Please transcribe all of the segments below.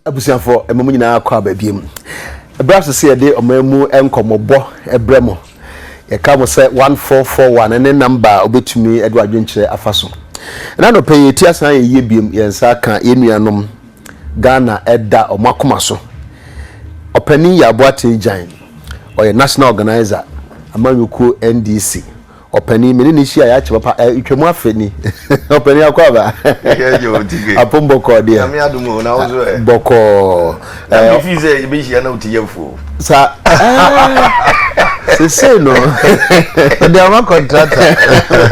Abusuafoɔ, ɛma mo nyinaa kɔ aba biem. Ɛberɛ aso sɛ yɛde ɔman mu nkɔmmɔbɔ brɛ mo. Yɛka mo sɛ 1441 ne namba a wobɛtumi de w'adwenkyerɛ afa so. Ɛna anɔpa yi yɛti asan ayɛ yie biem, yɛn nsa aka yɛn nuanom Ghana ɛda ɔmo akoma so. Ɔpanin Yaw Boateng Gyan, ɔyɛ National Organizer amanyɔkuo NDC. Ɔpanin, me ne no hyia yɛakyɛ papa, ɛ twam afe ni. Ɔpanin akɔ aba. Apom bɔkɔɔ deɛ. Nyame adom o, na wo so ɛ? Bɔkɔɔ. Na me fi sɛ yɛbɛhyia na wote yɛfuo. Sa sesei no. Ɛde ama kɔntrata.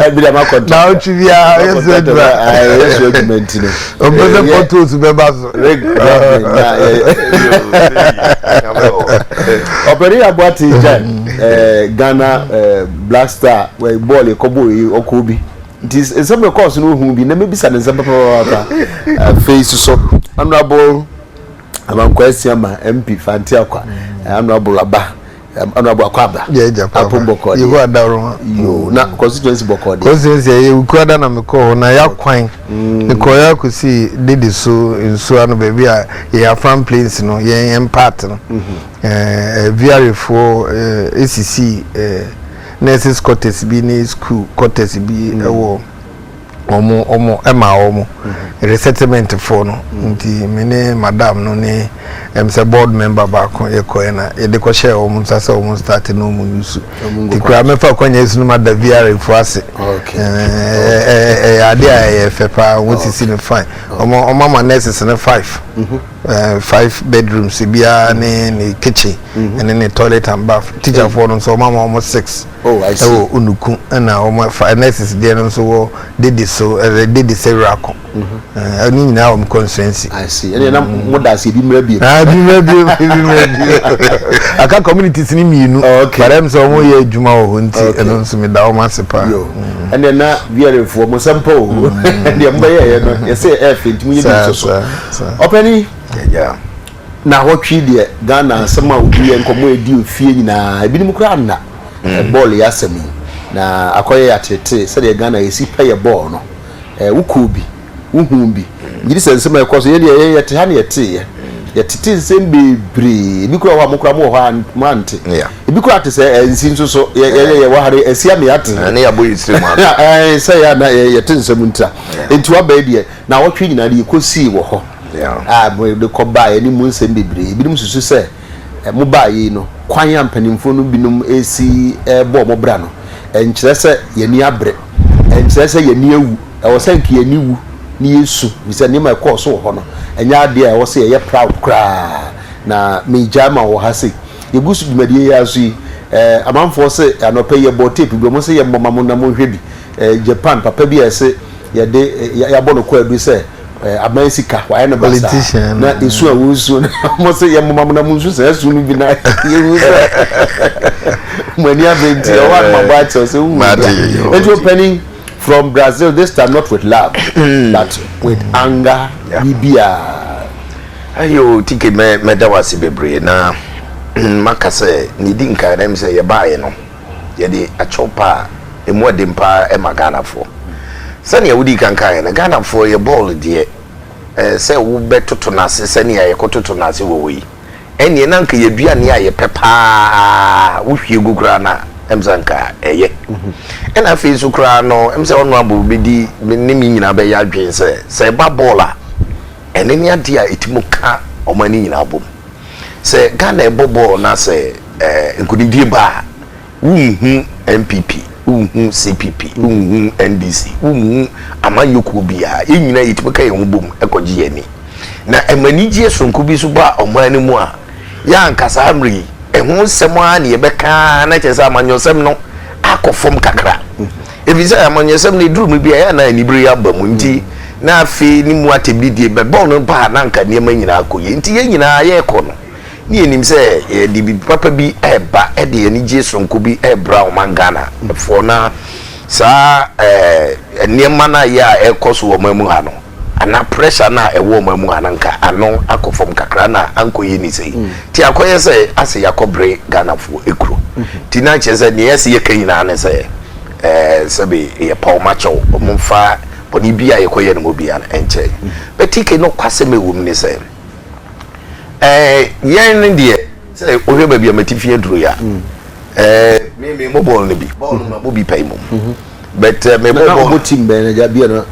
Ɛde ama kɔntrata. Na wotwi biara yɛ so adwuma. Yɛ so adwuma nti no. Ɔmpɛ sɛ potholes bɛba so. Ɔpanin Aboate Gyan, Ghana Black Star bɔɔl yɛkɔbɔɔ yi ɔkɔɔ bi nti nsɛm ɛkɔɔ so no ohun bi na mebisa ne nsɛm papaapa. Afei soso Honourable Amankwa Asiama MP Fante Akwa, Honourable Aba, Honourable Akwa Aba, Apom bɔkɔɔ deɛ. Yehowa dawuroma. Yoo, na constituency bɔkɔɔ deɛ. Constituency ɛyɛ Wukuada na mekɔɔ hɔ na yakwan. Mekɔɔ yɛ akɔsi Dede so nsuo ano baabi a yɛn Afram Plains no yɛn yɛn part no. VRA foɔ esisi nurses quarters bi ne school quarters bi ɛwɔ wɔn wɔn ɛma wɔn resettlement foɔ no. Nti me ne madam no ne sɛ board member baako yɛkɔɛ na yɛde kɔhyɛɛ wɔn nsa sɛ wɔn start na wɔn use. Nti koraa mɛfa akɔnya yi so no ma da VRA foɔ ase. Ɛyɛ adeɛ a ɛyɛ fɛ paa, wɔn sisi no fine. Wɔn wɔn ama nurses no five. 5 bedrooms biara ne ne kitchen ɛne ne toilet and bath. Teacherfoɔ no nso wɔn ama wɔn 6 ɛwɔ Onuku, ɛna wɔn fa nurses deɛ no nso wɔ Dede so, ɛɛ Dede Sewurako, ɛne nyinaa wɔn constituency. I see. Ɛne na mo da ase ebi mmerɛ biem. Ah, ebi mmerɛ biem, ebi mmerɛ biem. Aka communities ni mmienu. Okay. But ɛm sɛ wɔn yɛ adwuma wɔ hɔ nti ɛno nso mi da wɔn ase paa. Yo. Ɛne na VRA foɔ mo nsɛm pa o. Deɛ mo bɛyɛ yɛ no yɛsɛ ɛɛfɛ nti mo yɛ bi nso so. Ɔpɛni. Na awɔtwe deɛ Ghana asɛm a obi yɛ nkɔmmɔ edi ofie nyinaa, ebinom koraa nna bɔɔl yɛ asɛm yi na akɔyɛ yɛatete sɛdeɛ Ghana yɛsi pɛ yɛ bɔɔl no. Wokɔɔ bi, wohuu bi, megye di sɛ nsɛm a ɛkɔ so yɛ deɛ yɛte ha na yɛteeɛ, yɛtete nsɛm bebree, ebi koraa wɔ hɔ a mo koraa mowɔ hɔ a moante, ebi koraa te sɛ ɛnsi nso so yɛ yɛwɔ ha no ɛsi ama yɛate. Ɛne yɛabɔ yɛ tirim ano. Sɛ yɛ a na yɛte nsɛm ntira nti waba yi deɛ na awɔtwe nyinaa deɛ yɛkɔsii wɔ hɔ a mode kɔbaeɛ ne mu nsɛm bebree. Ebinom susu sɛ mobaeɛ yi no, kwan a mpanimfoɔ no binom resi rebɔ wɔn bra no, ɛnkyerɛ sɛ yɛn ani abere, ɛnkyerɛ sɛ yɛn ani awu. Ɛwɔ sɛ anka yɛn ani wu na yɛsu, ɛfiri sɛ nneɛma a ɛkɔɔ so wɔ hɔ no, ɛnyɛ adeɛ a ɛwɔ sɛ yɛyɛ proud koraa. Na meregyae ma wɔ ha sei. Yɛgu so dwumadie yi ara so yi, amanfoɔ se anɔpa yi yɛbɔɔ tape bi, wɔn se yɛmmɔ ma mo na monhwɛ bi. Japan papa bi a ɛse yɛde yɛabɔ no kwaadu sɛ aban sika wayɛ no basaa na esu a wɔresu no, mo sɛ yɛ moma mo na mo nsu saa su no bi na yɛhu sɛ mo ani abere nti ɛwɔ anoma bɔ akyɛw sɛ wohu bi nti ɔpanin from Brazil, this time not with love but with anger. Biribiara ayo tike mɛda wo ase bebree na maka sɛ ne di nkan na sɛ yɛbaeɛ no yɛde akyɛw pa a ɛmu ɛden paa ɛma Ghanafoɔ. Sɛnea wodi kan kaeɛ no, Ghanafoɔ yɛ bɔɔl deɛ, sɛ wobɛtoto no ase sɛnea yɛkɔtoto no ase wɔ hɔ yi, ɛnneɛ na anka yɛaduane a yɛpɛ paa wohwie gu koraa no a, ɛm sɛ anka ɛyɛ. Ɛna afei nso koraa no, ɛm sɛ ɔno bɛdi ne me nyinaa bɛyɛ adwene sɛ sɛ ɛba bɔɔl a, ɛne ne adeɛ a ɛtumi ka ɔman no nyinaa bom. Sɛ Ghana ɛbɔ bɔɔl na sɛ nkonimdie ba a, wonhu NPP, wonhu CPP, wonhu NDC, wonhu amanyɔkuo biara. Yɛn nyinaa yɛtumi ka yɛn ho bom kɔgye yɛn ani. Na ɛma anigyeɛ sononko bi nso ba ɔman no mu a, yɛn ankasa mmerɛ yi, ɛho nsɛm ara na yɛbɛka na kyerɛ sɛ amanyɔsɛm no akɔ fam kakra. Ɛfiri sɛ amanyɔsɛm no ɛduru mu bi a, ɛyɛ na anibere aba mu nti na afei ne mu atɛmdidie bɛbɔn no ba a na anka nneɛma nyinaa kɔ yie. Nti yɛn nyinaa yɛrekɔ no, ne yɛnim sɛ yɛde biribi papa bi reba, de anigyeɛ sononko bi rebra ɔman Ghana foɔ, na saa nneɛma no a yɛ a ɛrekɔ so wɔ ɔman mu ha no, anaa pressure no a ɛwɔ ɔman mu ha no, nka ano akɔ fam kakra na ankɔ yie ne sei. Nti akɔyɛ sɛ asɛ yɛakɔbere Ghanafoɔ ekuro. Nti na kyerɛ sɛ nea ɛsɛ yɛka nyinaa ne sɛ sɛbe yɛpa wɔn akyɛw, wɔn mfa bɔne bi a yɛkɔyɛ no mu biara no nkyɛ. But TK, nokwasɛm a ɛwɔ mu ne sɛ, Yɛn no deɛ, sɛ wohwɛ baabi a matifi aduro yi a, me me mo bɔɔl no bi, bɔɔl no ma bɔ bi pɛi mom, but me bɔ bɔɔl. Mo team bɛn na gya bi na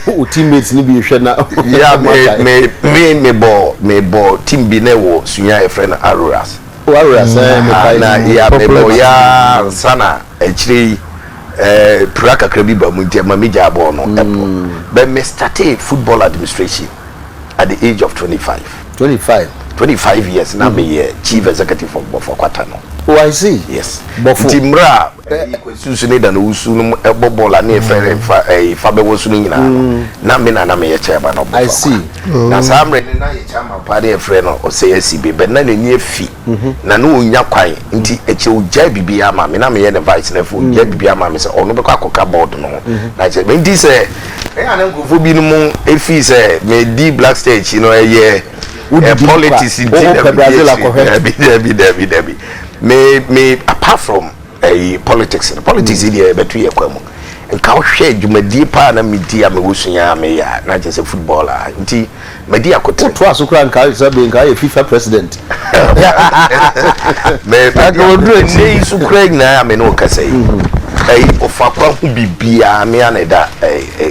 o teammates ni bi hwɛ na. Ya, me bɔ team bi na ɛwɔ Sunya, yɛfrɛ no Auroras. O, Auroras, me kae. Na ya me bɔ ya ansa akyire yi pura kakra bi ba mu, nti ɛma me gya bɔɔl no ɛbɔ, but me started football administration at the age of 25. 25. 25 years na meyɛ chief executive of Bofoakwa Tano. Oh, I see. Yes. Bɔfo. Nti mmerɛ a ɛyi ne da na owusu no ɛbɔ bɔɔl a ne yɛfrɛ no fa ɛyi fa bɛwɔ so no nyinaa no, na me na meyɛ chairman of I see. Na saa mmerɛ no na yɛ chairman paa ne yɛfrɛ no Ɔsɛe Asibe, bɛ na n'ani afi na ne ɔnya kwan, nti akyire ogyae biribi ama me na meyɛ ne vice na afei ogyae biribi ama me sɛ ɔno bɛkɔ akɔka board no ho. Na kyerɛ nti sɛ ɛyɛ a na nkurɔfoɔ binom ɛfii sɛ medi Black Star akyi no ɛyɛ politics nti. Wopɛ Brazil akɔhwɛ. Dabi, dabi, dabi, dabi. Me apart from ɛyi politics no, politics yi deɛ yɛbɛto yɛ kwan mu. Nka wohwɛ dwumadie paa na medi a mewɔ sua a meyɛ a, na kyerɛ sɛ football a nti madi akotere. Wotoa so koraa, nka sɛ bɛ nka yɛ FIFA president. Nnɛ yi so koraa nyinaa a me ne wo kasa yi, ɛyi ɔfa ho biribiaa me a na ɛda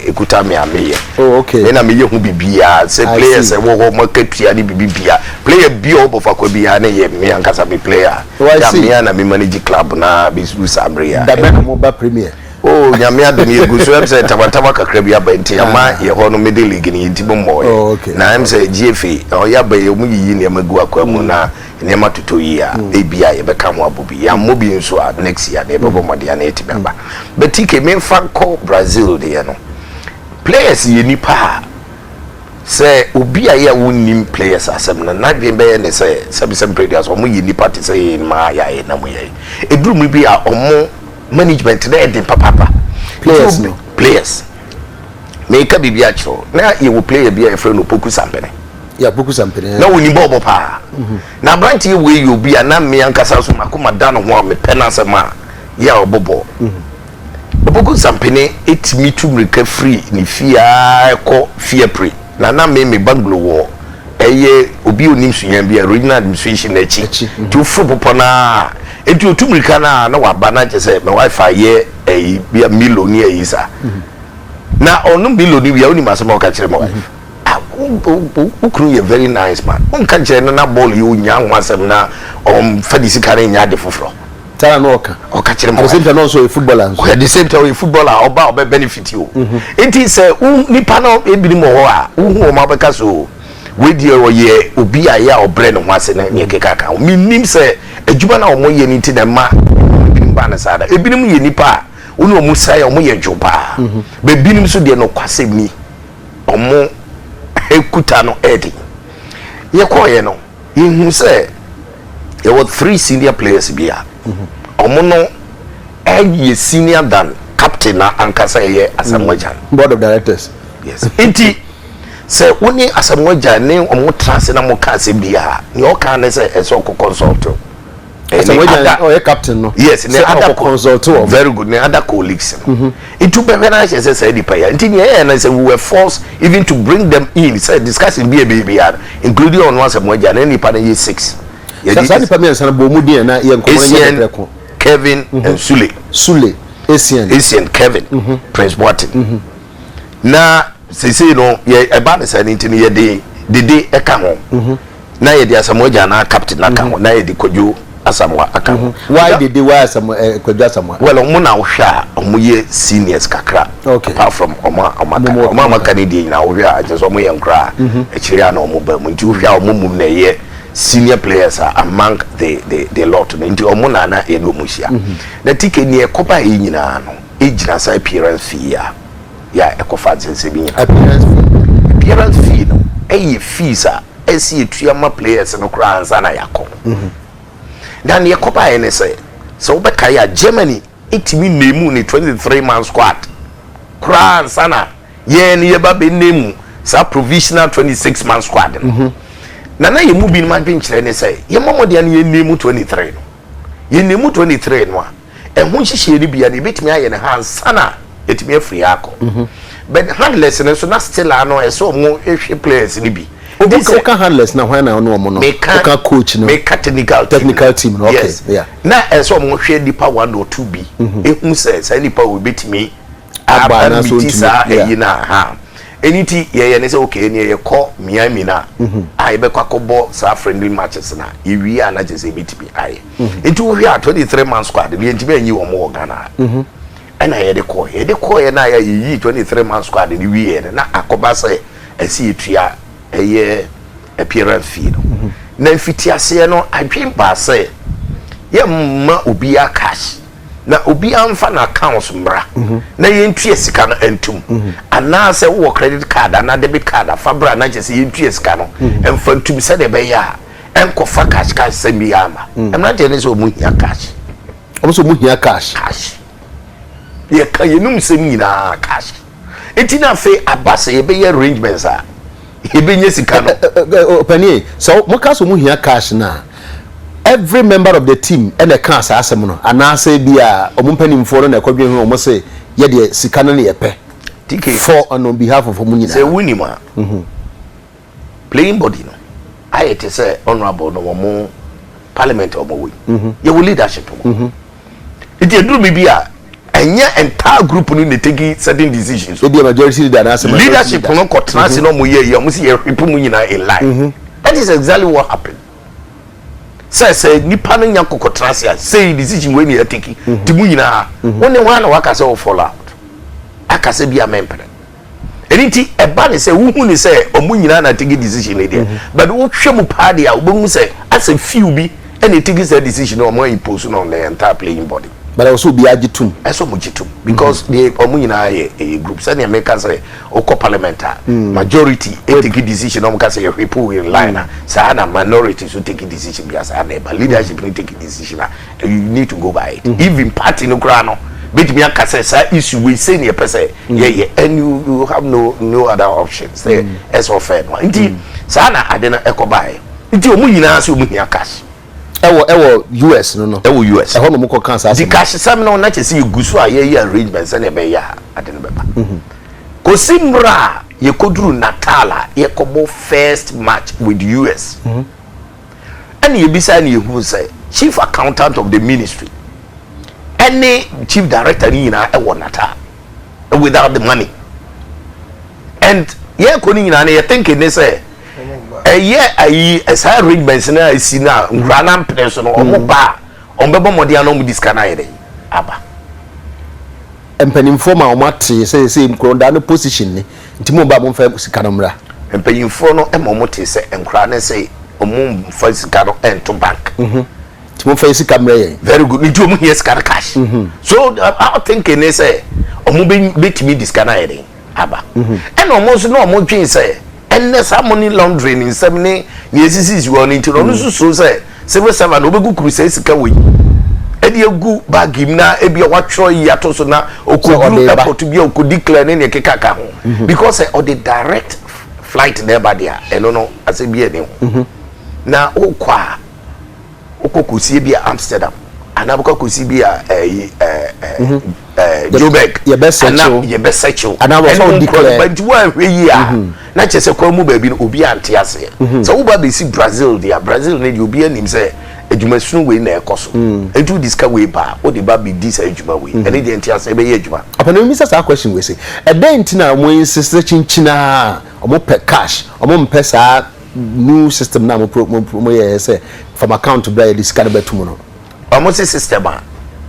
ɛkuta me a meyɛ. Oh, okay. Me na meyɛ ho biribiaa sɛ players ɛwɔ hɔ makatua ne biribi player bi a ɔbɔ fakwa biaa ne yɛ me ankasa me player. Oh, I ya see. Me a na me manage club na bɛsuru saa mmerɛ a. Dabɛ na mo ba Premier? Oh, Nyame adom, yɛgu so. Ɛm sɛ tabataba kakra bi aba nti ama yɛ hɔ no middle league no yɛnti mo mmɔɔyɛ. Na ɛm sɛ GFA ɔyɛ aba yi, ɔmo yiyi nneɛma gu akwa mu na nneɛma totɔ yi a, ebi a yɛbɛka ho abɔ bi, yɛammɔ bi nso a, next year na yɛbɛbɔ mmɔden a na yɛtumi aba. But TK, memfa nkɔ Brazil deɛ no, players yɛ nipa a sɛ obi a yɛ a wonnim players asɛm no, n'adwene bɛyɛ ne sɛ sɛbisɛ mpredua sɛ ɔmo yɛ nipa te sɛ yɛn maa yɛ a yɛnam yɛ eduru mu bi a ɔmo management na ɛden papaapa. Players Nti no. Players, meka biribi akyerɛ wo, na yɛwɔ player bi a yɛfrɛ no Poku Sampene. Yɛ Poku Sampene. Na wɔni bɔɔbɔ paa, na aberanteɛ wei yɛ obi a na me ankasa so makoma da ne ho a mepɛ no asɛm a yɛ a ɔbɔ bɔɔl. Opoku Sampene ɛtumi tu mmirika firi ne fie a ɛkɔ Fiapre, na me bungalow wɔ ɛyɛ obi a onim Sunya bi a regional administration n'akyi. Akyi. Nti oforo bepɔ no a, nti otu mmirika no a na waba, na kyerɛ sɛ my wife ayɛ ɛyi bia Milo ne ɛyi saa, na ɔno Milo ne wia. Wonim asɛm a ɔka kyerɛ my wife? Ah, wo kunu yɛ very nice man, wonka nkyerɛ no na bɔɔl yi onya ho asɛm na ɔmfa de sika no nyɛ ade foforɔ. Tara na ɔka. Ɔka kyerɛ my At the same wife. time na ɔnso yɛ footballer nso. At the same time ɔyɛ footballer a ɔba a ɔbɛ benefit o. Nti sɛ wo nipa no ebinom wɔ hɔ a wohu wɔn abɛka so, wei deɛ ɔyɛ obi a yɛ a ɔbrɛ ne ho ase ne neɛ keka ka ho. Menim sɛ adwuma no a wɔyɛ no nti na ɛma ebinom ba no saa da. Ebinom yɛ nipa a wo ne wɔn sae a wɔyɛ dwo paa, bɛ binom nso deɛ, nokwasɛm ni, wɔn ekuta no ɛɛden. Yɛkɔɔyɛ no, yɛhu sɛ yɛwɔ three senior players bi a ɔmo no ɛyɛ senior than captain na ankasa ɛyɛ Asamoah Gyan. Board of directors. Yes, nti sɛ wo ne Asamoah Gyan ne ɔmo tena ase na mo ka asɛm bi a, nea ɔka ne sɛ ɛsɛ ɔkɔ consult Asamoah Gyan ɔyɛ captain no. Yes, ne sɛ other ɔkɔ consult wɔn. Very good, ne other colleagues no. Nti wobɛhwɛ no ahyɛ sɛ saa nipa yi a, nti nea ɛyɛ no sɛ we were forced even to bring them in sɛ discussion bi a ɛbɛyɛ biara, including ɔno Asamoah Gyan ne nipa no yɛ six. Saa nipa mmiɛnsa no, bɔ ɔmu din na yɛ nkɔmɔ no nyɛ Essien, dɛbrɛ ko. Kevin and Sule. Sule, Essien. Essien, Kevin, Prince Boateng. Na seesei no yɛ ɛba ne saa ne nti no, yɛde Dede ɛka ho, na yɛde Asamoah Gyan na captain aka ho, na yɛde Kwadwo Asamoah aka ho. Why Dede? Why Asamoah, Kwadwo Asamoah? Well, ɔmo na wohwɛ a ɔmo yɛ seniors kakra. Apart from ɔmo a ɔmo aka Ɔmo ɔmo a ɔmo aka ne deɛ nyinaa, wohwɛ a kyerɛ sɛ ɔmo yɛ nkoraa akyire a na ɔmo ba mu, nti wohwɛ a ɔmo mum na ɛyɛ senior players a among the lot no, nti ɔmo na na yɛne ɔmo hyia. Na tike nea ɛkɔba yi nyinaa no egyina saa appearance fee a yɛ a ɛkɔfa nsɛnsɛm bi nyinaa. Appearance fee. Appearance fee no ɛyɛ fees a ɛsi etua ma players no koraa ansa na yɛakɔ. Na nea ɛkɔbaeɛ ne sɛ wobɛkae a, Germany ɛtumi name ne 23 man squad koraa ansa na yɛn no yɛba bɛ name saa provisional 26 man squad no. Na yɛn mu binom adwenkyerɛ ne sɛ yɛmmɔ mmɔden no yɛn name 23 no, yɛn name 23 no a, ɛho nhyehyɛ no bia no yɛbɛtumi ayɛ ne ha ansa na yɛtumi afiri ha akɔ. But handlers no nso na still ano ɛsɛ ɔmo hwehwɛ players no bi. Woka handlers na hwan na ɔne wɔn no? Woka coach no? Meka technical team. Technical team no, okay. Yes. Yeah. Na ɛsɛ wɔn hwɛ nipa one or two bi. Ehu sɛ saa nipa wo betumi aba anaasɛ ɔntumi saa yeah. ɛyi na ha. Ɛni ti yɛyɛ ne sɛ okay ne yɛkɔ Miami na a yɛbɛkɔ akɔbɔ saa friendly matches na yɛwie a na kyerɛ sɛ ebetumi ayɛ. Nti wohwɛ a 23 man squad no yɛntumi anyi wɔn wɔ Ghana ha. Ɛna yɛde kɔɔ yɛde kɔɔ yɛ na yɛyi 23 man squad no wie no na akɔba sɛ ɛsi etua ɛyɛ appearance fee no. Na mfitiaseɛ no adwen baa sɛ yɛmma obiara cash na obiara mfa na accounts mmra na yɛntua sika no ntum, anaasɛ wowɔ credit card anaa debit card afa bra na kyerɛ sɛ yɛntua sika no mfa ntum sɛdeɛ ɛbɛyɛ a ɛnkɔfa cash cash sɛm bi ama mmeranteɛ no sɛ ɔmo hia cash. Ɔmo sɛ ɔmo hia cash. Cash, yɛka yɛnum sɛm nyinaa cash, nti na afei aba sɛ yɛbɛyɛ arrangements a yɛbɛnya sika no. Ɔpɛni, sɛ mo ka sɛ ɔmo hia cash na every member of the team ɛna ɛka saa asɛm no, anaasɛ bi a ɔmo mpanimfoɔ no na ɛkɔdwe ho ɔmo sɛ yɛdeɛ sika no ne yɛpɛ TK, for and on behalf of ɔmo sɛ nyinaa? Wonim a playing body no ayɛ te sɛ honourable no, wɔn parliament a wɔn wɔ yi, yɛwɔ leadership wɔ, nti eduru bi a ɛnyɛ entire group no na take certain decisions. Ebi a majority leader anaasɛ minority leadership leader. No kɔtena ase na ɔmo yɛ yi, ɔmo si yɛ hwɛ mu nyinaa in line. That is exactly what happened, sɛ nipa no nya kɔkɔtena ase a sɛ decision wei ni yɛ take ti mu nyinaa, wɔn ne wɔn na waka sɛ wɔ fall out aka sɛ bi a mɛmpere. Ɛni nti ɛba ne sɛ wohu ne sɛ ɔmo nyinaa na take decision ne deɛ, but wohwɛ mu paa deɛ a, wobɛhu sɛ asɛ few bi ɛna take sɛ decision no, ɔmo impose no on the entire playing body. But ɛwɔ sɛ obiara gye tom. Ɛsɛ ɔmo gye tom because deɛ ɔmo nyinaa yɛ ɛyɛ group, sɛnea meka sɛ ɔkɔ parliament a majority take decision, ɔmo ka sɛ yɛhwɛ po in line a, saa na minority so take decision bi a, saa na ɛba leadership no take decision a, you need to go by it. Even party no koraa no bɛtumi aka sɛ saa issue wei sei ne yɛpɛ sɛ yɛyɛ, and you have no other option sɛ ɛsɛ ɔfɛ no. Nti saa na ade no ɛkɔ baeɛ, nti ɔmo nyinaa sɛ ɔmo hia cash. Ɛwɔ US no? Ɛwɔ US. Ɛhɔ na ɔmo kɔ kan saa nti asɛm. Cash sɛm no na kyerɛ sɛ yɛgu so a yɛyɛ arrangement sɛnea ɛbɛyɛ a ade no bɛba kòsi mmerɛ a yɛkɔduru Natal a yɛkɔbɔ first match with US, ɛna yɛbisa ne yɛhu sɛ chief accountant of the ministry ɛne chief director ne nyinaa ɛwɔ Natal without the money, and yɛkɔ no nyinaa no yɛ thinking ne sɛ ɛyɛ ayi saa arrangements no a esi no a nkura na mpene so no, ɔmo ba a ɔmo bɛbɔ mmɔden a na ɔmo di sika no ayɛ dɛ aba. Mpanimfoɔ ma ɔmo ate sɛ nkurodaa no position ni, nti mo ba mo nfa sika no mmra. Mpanyinfoɔ no ma ɔmo te sɛ nkura ne sɛ ɔmo nfa sika no ɛnto bank. Nti mo nfa sika mmrɛ yɛn. Very good, nti ɔmo hia sika no cash, so our thinking ne sɛ ɔmo bɛ bɛtumi di sika no ayɛ dɛ aba. Ɛna ɔmo nso na ɔmo dwen sɛ ɛnɛ saa money laundering nsɛm ne nea esisisi hɔ no nti no, ɔno nso so sɛ civil servant ɔbɛgu kuru sɛ sika wɔ yi ɛde egu bag mu na ebi a watwerɛ yi ato so na okoduru ɔde ba. Airport bi a okodi clear ne nea ɛkeka ka ho, because sɛ ɔde direct flight na ɛba deɛ, ɛno no asɛ bi ɛne ho na okɔ a wokɔ kɔsie bi a Amsterdam anaa wokɔ kɔsie bi a ɛyi ɛɛ ɛɛ ɛɛ Joburg. Yɛbɛsɛkyew. Anaa yɛbɛsɛkyew. Anaa wɔ sɛ ɛne wo wo declare. nkurɔfoɔ nti woanhwɛ yie a na kyerɛ sɛ kwan mu baabi no obi ante aseɛ sɛ woba bɛsi Brazil deɛ a, Brazil no deɛ obi anim sɛ adwumasunu wei na ɛkɔ so, nti wode sika wei ba a wode ba bɛdi saa adwuma wei, ɛne deɛ nte aseɛ bɛyɛ adwuma. Ɔpɛni mi sɛ saa question wei sɛ ɛdɛn nti na ɔmo insist kyinkyina a ɔmo pɛ cash, ɔmo mpɛ saa new system na mo pro mo mo yɛ sɛ from account bra yɛde sika no bɛtum no? Ɔmo se system a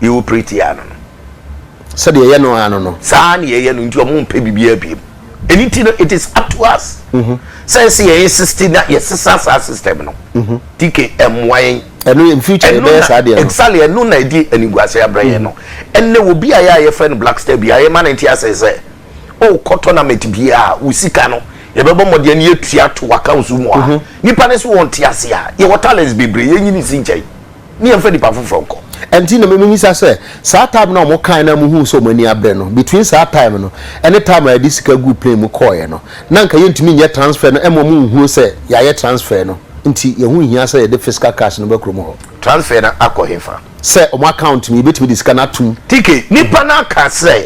yɛwɔ operate yɛ ano no. Sɛdeɛ ɛyɛ no ano no. Saa ne yɛyɛ no, nti ɔmo mpɛ biribiara biem. Ɛno nti no it is up to us sɛ yɛn insist na yɛsesa saa system no. TK, ɛmmoa yɛn. Ɛno in future ɛno yɛbɛyɛ na saa deɛ no. Exactly, ɛno na ɛdi animguase abrɛ yɛn no. Ɛnɛ obi a yɛ a yɛfrɛ no Black Star bi a yɛma no nti asɛ sɛ ɔkɔ tournament biara, wo sika no yɛbɛbɔ mmɔdeɛ no yɛtua to account mu a nipa ne so wɔn te ase a yɛwɔ talents bebree, yɛnyi ne si nkyɛn ne yɛmfa nipa foforɔ nkɔ. Ɛnti na mímisa sɛ saa time na ɔmo kan na mo hu sɛ ɔmo ani abrɛ no, between saa time no ɛne time a yɛde sika gu plane mu kɔɔɛ no, na nka yɛntumi nyɛ transfer no ɛma ɔmo nhuo sɛ yɛayɛ transfer no, nti yɛho hia sɛ yɛde physical cash no bɛ kurom hɔ? Transfer no akɔ hefa? Sɛ ɔmo account mu yɛbɛtumi de sika no atum. TK, nipa no aka sɛ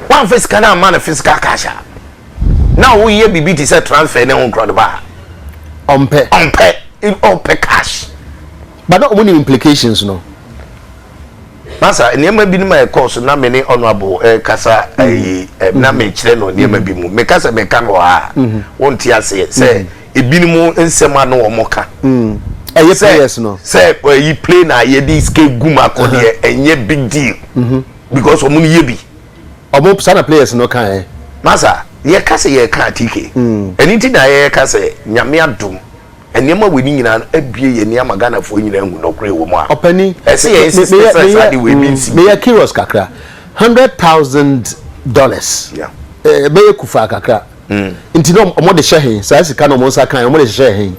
wamfa sika no amma no physical cash a Na woyɛ biribi te sɛ transfer ne ho nkorɔ no ba a. Ɔmpɛ. Ɔmpɛ. Ɔpɛ cash. But na ɔmo nim implications no. Masa, nneɛma binom a ɛkɔɔ so na me ne Honourable ɛrekasa ɛyi na mekyerɛ no nneɛma bi mu. Meka sɛ meka no wɔ ha a, wonte aseɛ sɛ ebinom nsɛm a na wɔn ka. Ɛyɛ players no. Sɛ ɛyi plane a yɛde sika gu mu akɔ deɛ ɛnyɛ big deal because wɔn yɛ bi. Wɔn saa na players no ka ɛ. Masa, yɛka sɛ yɛreka TK. Ɛno nti na yɛreka sɛ Nyame adom. Nneɛma wei ne nyinaa no abue yɛn ani ama Ghanafoɔ nyinaa ahu nɔkorɛ wɔ mu a Ɔpanin, ɛsɛ yɛn insist meyɛ sɛ saa meyɛ ade wei bi nsi bio. meyɛ curious kakra. $100,000 Yeah. ɛbɛyɛ kufaa kakra. Nti na wɔn de hyɛ he? Saa sika na wɔn nsa kae, wɔn de hyehyɛɛ he?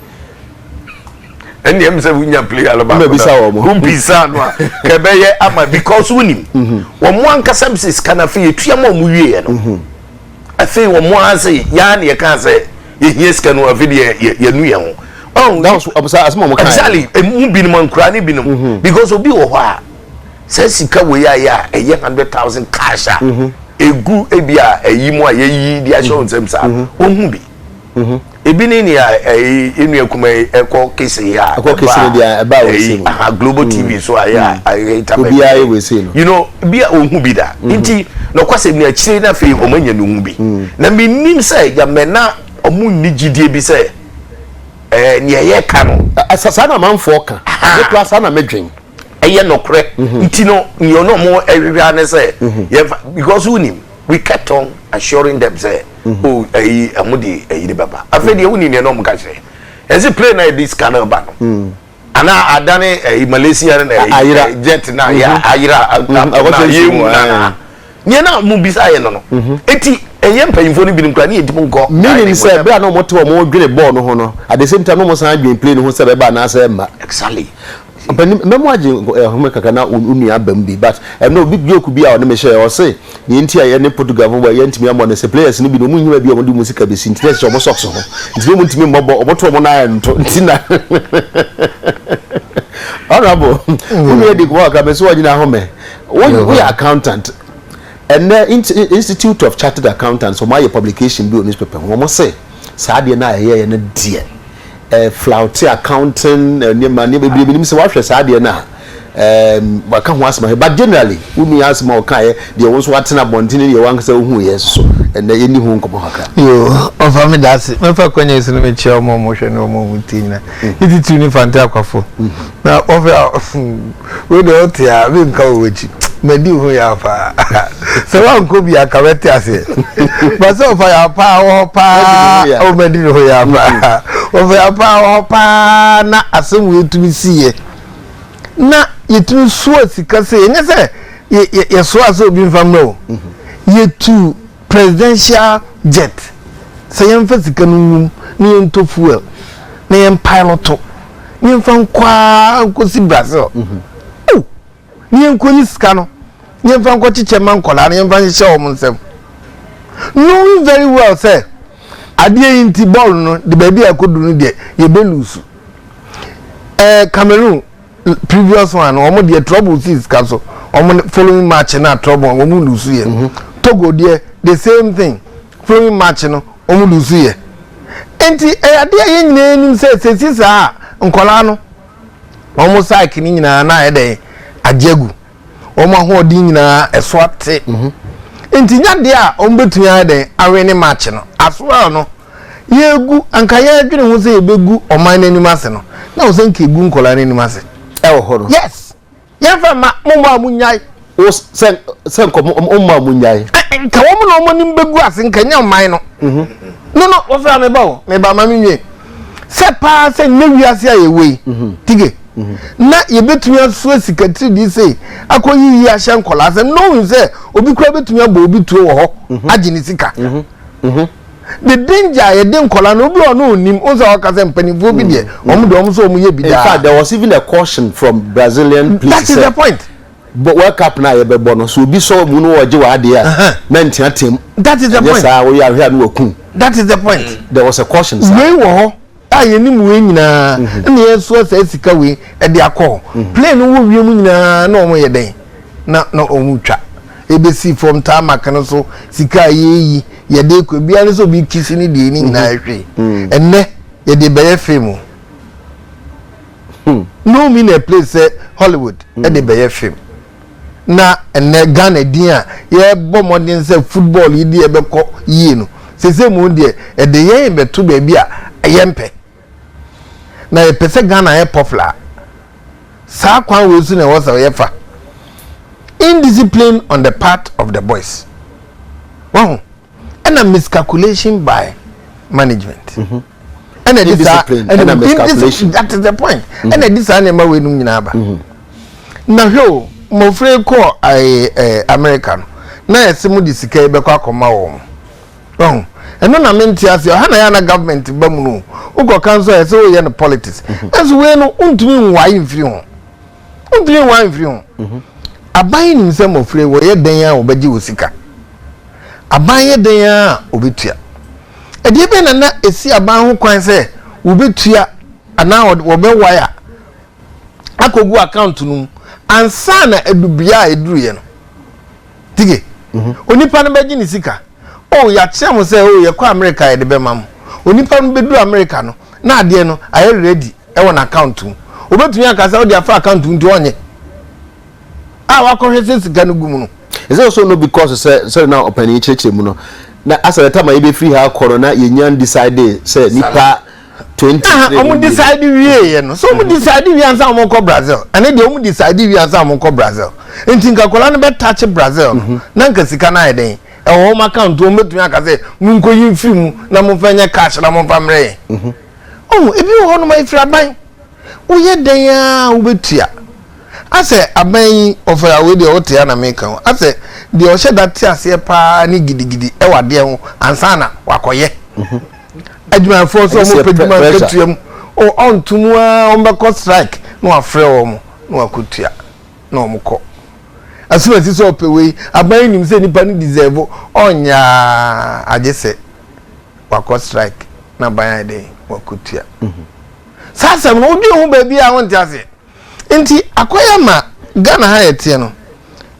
Ɛnneɛ ɛm sɛ wonya player no baako Wobɛbisa na wɔn. wobisaa no a ka ɛbɛyɛ ama because wonim wɔn ankasa sɛ sika no afei yɛtua ma wɔn wieɛ no afei wɔn ara sɛ yɛa na yɛkaa sɛ yɛhia sika no afei deɛ yɛnu yɛn ho. Oh, that was ɔbisa asɛm a wɔn kaa. Exactly, emu binom nkura ne binom mhm. because obi wɔ hɔ a sɛ sika wei ayɛ a ɛyɛ 100,000 cash a mhm. egu ebi a ɛyi mu a yɛyi de ahyɛ wɔn nsam saa wɔn hu bi. Ebi ne nea ɛyi enua kuma yi ɛkɔ kese yi a ɛkɔ kese no deɛ ɛba wɔ ese mu aha Global TV so a yɛ a ɛyɛ taba obiara yɛ wɔ ese no you know bi a ohun bi da nti na ɔkɔsɛ mi akyire na afei wɔn anya ne ho bi na mi nim sɛ yamɛ na wɔn nni gyidie bi sɛ ɛɛ nea yɛ ka no. Saa na amanfoɔ ka ne kura saa na medwen. Ɛyɛ nɔkorɛ nti no nea ɔno ɔmo ɛhwehwɛ ne sɛ yɛn fa because wonim. We kept on assuring them sɛ oh ɛyi ɛmo de ɛyi de bɛba afei deɛ woni nea na ɔmo ka kyerɛ ɛsi plane na yɛde sika no ba no ana adane ɛyi Malaysia na ɛyi jet na yɛ ayera na yɛ mu na nea na ɔmo bisa yɛ no no eti ɛyɛ mpanyinfoɔ no binom kura ne yɛ ntumi nkɔ. Meaning sɛ bere a na ɔmo te ɔmo dwene bɔɔl no ho no at the same time na ɔmo san dwen plane no ho sɛ ɛbɛba anaasɛ ɛmma. Exactly. Ɔpanin, mɛmo agye nhome kakra na wo nua aba mu bi but ɛno obi joke bi a ɔne me hyɛɛ ɔse nea nti a yɛne Portugal fo bɔ yɛntumi ammɔ no sɛ players no bi no ɔmo nhi baabi a ɔmo de ɔmo sika besi nti na ɛhyehyɛ ɔmo socks ho nti na ɔmo ntumi mmɔ bɔ ɔmo to ɔmo nan nto nti na Honourable wo nua di nkɔmɔ kakra mese ɔnyina ahome wo woyɛ accountant ɛnɛ Institute of Chartered Accountants ɔmo ayɛ publication bi wɔ newspaper ho ɔmo se saa adeɛ no a ɛyɛyɛ no deɛ eh, flaute accounting eh, nneɛma nneɛma bebree menim sɛ wahwɛ saa adeɛ no a um, waka ho asɛm ahwɛ but generally wo nua asɛm a ɔkaeɛ deɛ wo nso watena abɔnten ne deɛ wankasa wohuiɛ so ɛnɛ yɛnni ho nkɔmmɔ kakra. Yoo, ɔfa me da ase. Mɛfa kwanya yi so na mekyia wɔn a wɔhwɛ ne wɔn a wɔtie nyinaa. Ne titiriw ne Fante Akwafo. Na wɔfɛ a wei deɛ ɔte a menka wɔ w'akyi. Madi wo ho yaw paa. Sɛ woankɔ bi a ka mɛte aseɛ. Ba sɛ ɔfa yaw paa wɔ hɔ paa. O madi ne ho yaw paa. Ɔfa yaw paa wɔ hɔ paa na asɛm wei tumi siiɛ. Na yɛtumi soa sika sɛ ɛnyɛ sɛ yɛsoa sɛ obi mfa mmerɛ o. Yɛtu presidential jet sɛ yɛmfa sika no nwum na yɛntɔ fuel na yɛn pilot na yɛmfa nkɔ ara nkɔsi Brazil. Oh, na yɛnkɔyi sika no na yɛmfa nkɔkyekyɛ ma nkɔlaa na yɛmfa nhyehyɛ wɔn nsam. Knowing very well sɛ adeɛ yi nti bɔɔl no de baabi a ɛkɔduru no deɛ yɛbɛlusu. Ɛɛ eh, Cameroon previous one no wɔn deɛ trouble si sika so wɔn following match na trouble wɔn lose yɛ mhm. Togo deɛ the same thing following match no wɔn lose yɛ nti ɛyɛ adeɛ a yɛn nyinaa nim sɛ sɛsi saa nkɔlaa no wɔn saaki no nyinaa na ayɛ dɛn agye agu wɔn ahoɔden nyinaa ɛso ate mhm. nti nya deɛ a wɔn bɛtumi ayɛ dɛn awe ne match no as well no. Yɛregu, anka yɛredwene ho sɛ yɛbɛgu ɔman no anim ase no, na wɔ sɛ nka ɛgu nkɔlaa no anim ase. Ɛwɔ hɔ no. Yes. Yɛmfa mma, mo mma a mo nyae. Wo sɛ, sɛ nka mo mma a mo nyae. Nka wɔn na wɔn anim bɛgu ase, nka nyɛ ɔman no. Mhm. No, no, wɔfrɛ a meba o, meba ma menwie. Sɛ paa sɛ nnɛ wiase a yɛwɔ yi, mhm. tige, mhm. na yɛbɛtumi asoa sika tiridii sei akɔ yiyi ahyɛ nkɔlaa sɛ knowing sɛ obi koraa bɛtumi abɔ obi tuo wɔ hɔ agye ne sika. The danger a yɛde nkɔla no obi ɔno onim o sɛ ɔka sɛ mpanimfoɔ bi deɛ wɔn deɛ wɔn nso wɔn yɛ bi daa. In fact there was even a caution from Brazilian police. That is the point. World Cup na yɛbɛbɔ no so obi sɔ mu no ɔgye wɔ adeɛ a mɛnteateam. That is the point. Ɛnyɛ saa woyɛ ahwɛ a no wakum. That is the point. There was a caution saa. Wei wɔ hɔ a yɛnim wei nyinaa ɛna yɛsoa saa sika wei ɛde akɔ hɔ. Plane no wɔ wiem nyinaa na wɔn yɛ dɛn na na wɔn twa. Ɛbɛsi fam tarmac no so, sika a yɛyi yɛde kɔ ebiara ne sɛ obi kisi ne deɛ ne nyinaa hwee. Ɛnnɛ yɛde bɛyɛ film o. No mean a place sɛ Hollywood ɛde bɛyɛ film. Na ɛnnɛ Ghana din a yɛbɔ mmɔden sɛ football yi deɛ ɛbɛkɔ yie no, sese mu deɛ ɛde yɛn bɛto baabi a yɛmpɛ. Na yɛpɛ sɛ Ghana yɛ popular. Saa kwan wei so na ɛwɔ sɛ yɛfa. Indiscipline on the part of the boys. Wahu? Ɛna miscalculation by management. Ɛna ɛde saa ɛna miscalculation. That is the point. Ɛna ɛde saa nneɛma wei nom nyinaa ba. Na hwɛ o, mmɔfra yi kɔɔ ɛɛ ɛɛ America no, na yɛsɛ mo de sika yi bɛkɔ akɔma wɔn. Wahu? Ɛno na mente ase. Ɔha na yɛ ana government ba mu no. Wokɔ ka nso a yɛsɛ woyɛ no politics. Ɛnso wei no, wontumi nwae mfiri ho. Wontumi nwae mfiri ho. Aban nim sɛ mmɔfra yi wɔyɛ dan a wɔbɛgye wɔ sika. Aban yɛ dan a wɔbɛtua. Ɛdeɛ bɛn na na esi aban ho kwan sɛ wɔbɛtua anaa wɔbɛwae a akɔgu account no mu ansa na adubea a ɛduruyɛ no? Tige. Onipa no bɛgye ne sika. Oh, yɛakyerɛ mo sɛ oh, yɛkɔ America yɛde bɛma mo. Onipa no bɛduru America no, na adeɛ no ayɛ ready ɛwɔ n'account mu. Obetumi aka sɛ ɔde afa account mu nti ɔnyɛ. A wakɔhwɛ sɛ sika no gu mu no. Is it also no because sɛ na ɔpanin kyerɛkyerɛ mu no na asɛ the time a yɛbɛfiri ha akɔ no na yɛnya decide sɛ nipa 23? Ɔmo decide wie yɛ no so, ɔmo decide wie ansa ɔmo kɔ Brazil. Ɛne deɛ ɔmo decide wie ansa ɔmo kɔ Brazil, nti nka akwadaa no bɛ touch Brazil no na nka sika no ayɛ den ɛwɔ wɔn account. Wɔn bɛtumi aka sɛ mo nkɔ yi nfiri mu na mo nfa nyɛ cash na mo nfa mmerɛ yɛn. Ɔmo ebi wɔ hɔ nom a efiri aban woyɛ den a wobɛtua asɛ aban yi ɔfɛ awo deɛ ɔte ya na meka ho asɛ deɛ ɔhyɛ da te aseɛ paa ne gidigidi ɛwɔ adeɛ ho ansa na wakɔyɛ adwumayɛfoɔ sɛ ɔmo pɛ dwuma nkatua mu ɔntum a ɔmo bɛkɔ strike na wafrɛ wɔn na wakɔtua na ɔmo kɔ asomasi sɛ ɔpɛ wei. Aban yi nim sɛ nipa no deserve, ɔnyaa agye sɛ wakɔ strike na aban ayɛ den wakɔtua. Saa asɛm no wodwen ho baabi a wonte aseɛ. Nti akɔyɛ ma Ghana ha yɛteɛ no,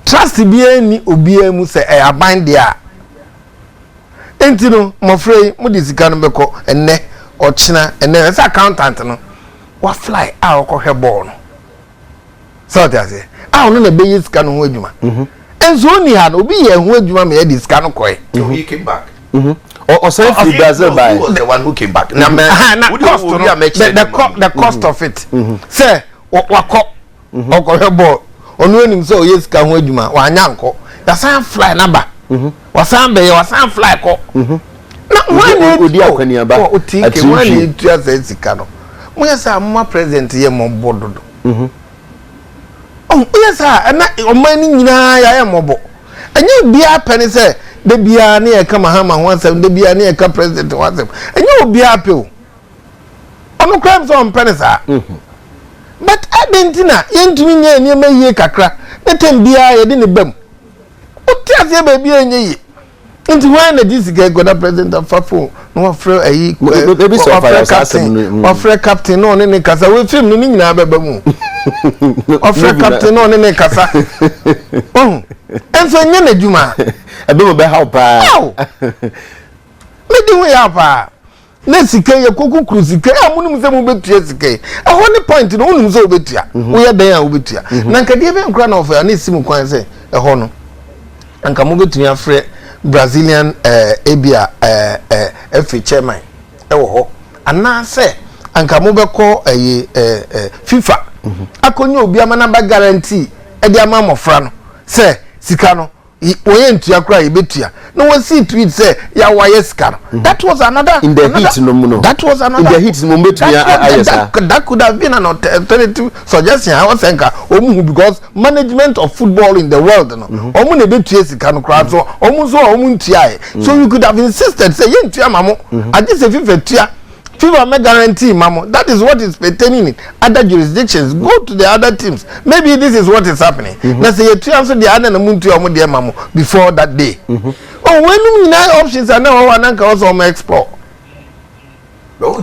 trust biara ni obiara mu sɛ ɛyɛ aban deɛ a. Nti no mmɔfra yi mode sika no bɛkɔ ɛnnɛ ɔkyena ɛnnɛ ɛsɛ accountant no wafly a ɔkɔhwɛ bɔɔl no sɛ ɔte aseɛ a ɔno na ɛbɛyɛ sika no ho adwuma. Nso ɔni ha no, obi yɛ ho adwuma ma yɛde sika no kɔɛ. So he came back. Ɔsan firi Brazil by. Who was the one who came back? Na mɛ. Na cost no, the cost of it sɛ wakɔ ɔkɔhwɛ bɔɔl, ɔno anim sɛ ɔyɛ sika ho adwuma, wanya nkɔ, yasan fly naba, wasan bɛyɛ, wasan fly kɔ na wɔn na odi akɔneaba. Oti ke wɔn na etua sɛ sika no mo yɛ sɛ amoma president yɛ mɔbɔ dodo. Ɔn yɛ sɛ ɛna ɔman no nyinaa yɛayɛ mɔbɔ. Ɛnyɛ obiara pɛ ne sɛ de biara ne yɛka Mahama ho asɛm, de biara ne yɛka president ho asɛm. Ɛnyɛ obiara pɛ o. Ɔno koraa sɛ ɔmpɛ ne saa, but adɛn nti na yɛntumi nyɛ nneɛma yie kakra ne tɛm biara yɛde ne bam? Wote aseɛ, baabi a ɛnyɛ yie nti wɔn na di sika ekɔ na president afa phone na wafrɛ ayi, wafrɛ captain, wafrɛ captain na ɔne ne kasa. Wɔ film no ne nyinaa bɛba mu, wafrɛ captain na ɔne ne kasa. Ɔhun ɛnso nyɛ n'adwuma. Ɛbɛn mo bɛ haw paa. Aw, medi ho yɛ paa na sika yɛ koko kuru sika a mo nim sɛ mo bɛtua sika yi. Ɛhɔ ne point no, wonim sɛ wobɛtua, woyɛ dɛn a wobɛtua. Na nka deɛ bɛn kora na ɔfɛ ne si mu kwan sɛ ɛhɔ no nka mobɛtumi afrɛ Brazilian ebia ɛfiri chairman ɛwɔ hɔ, anaasɛ anka mobɛkɔ ɛyɛ FIFA akɔnya obi ama naba guarantee ɛde ama mmɔfra no sɛ sika no wɔyɛ ntua koraa yɛbɛtua na wɔsi tweet sɛ yɛawa yɛ sika no. That was another In the another, heat no mu no. That was another In the heat no mu bɛtumi ayɛ saa. That could have been an alternative suggestion a wɔsɛ nka wɔn hu, because management of football in the world no, wɔn na ebetua sika no koraa so, wɔn nso a wɔn ntua yɛ so you could have insisted sɛ yɛn ntua ma mo agye sɛ FIFA tua, FIFA mɛ guarantee ma mo. That is what is pertaining in other jurisdictions. Go to the other teams, maybe this is what is happening. Na sɛ yɛtua nso deɛ ada na mu ntua wɔn deɛ ma mo before that day. Oh, wɔn enum nyinaa options a na wɔwɔ ananka wɔsɛ wɔn explore.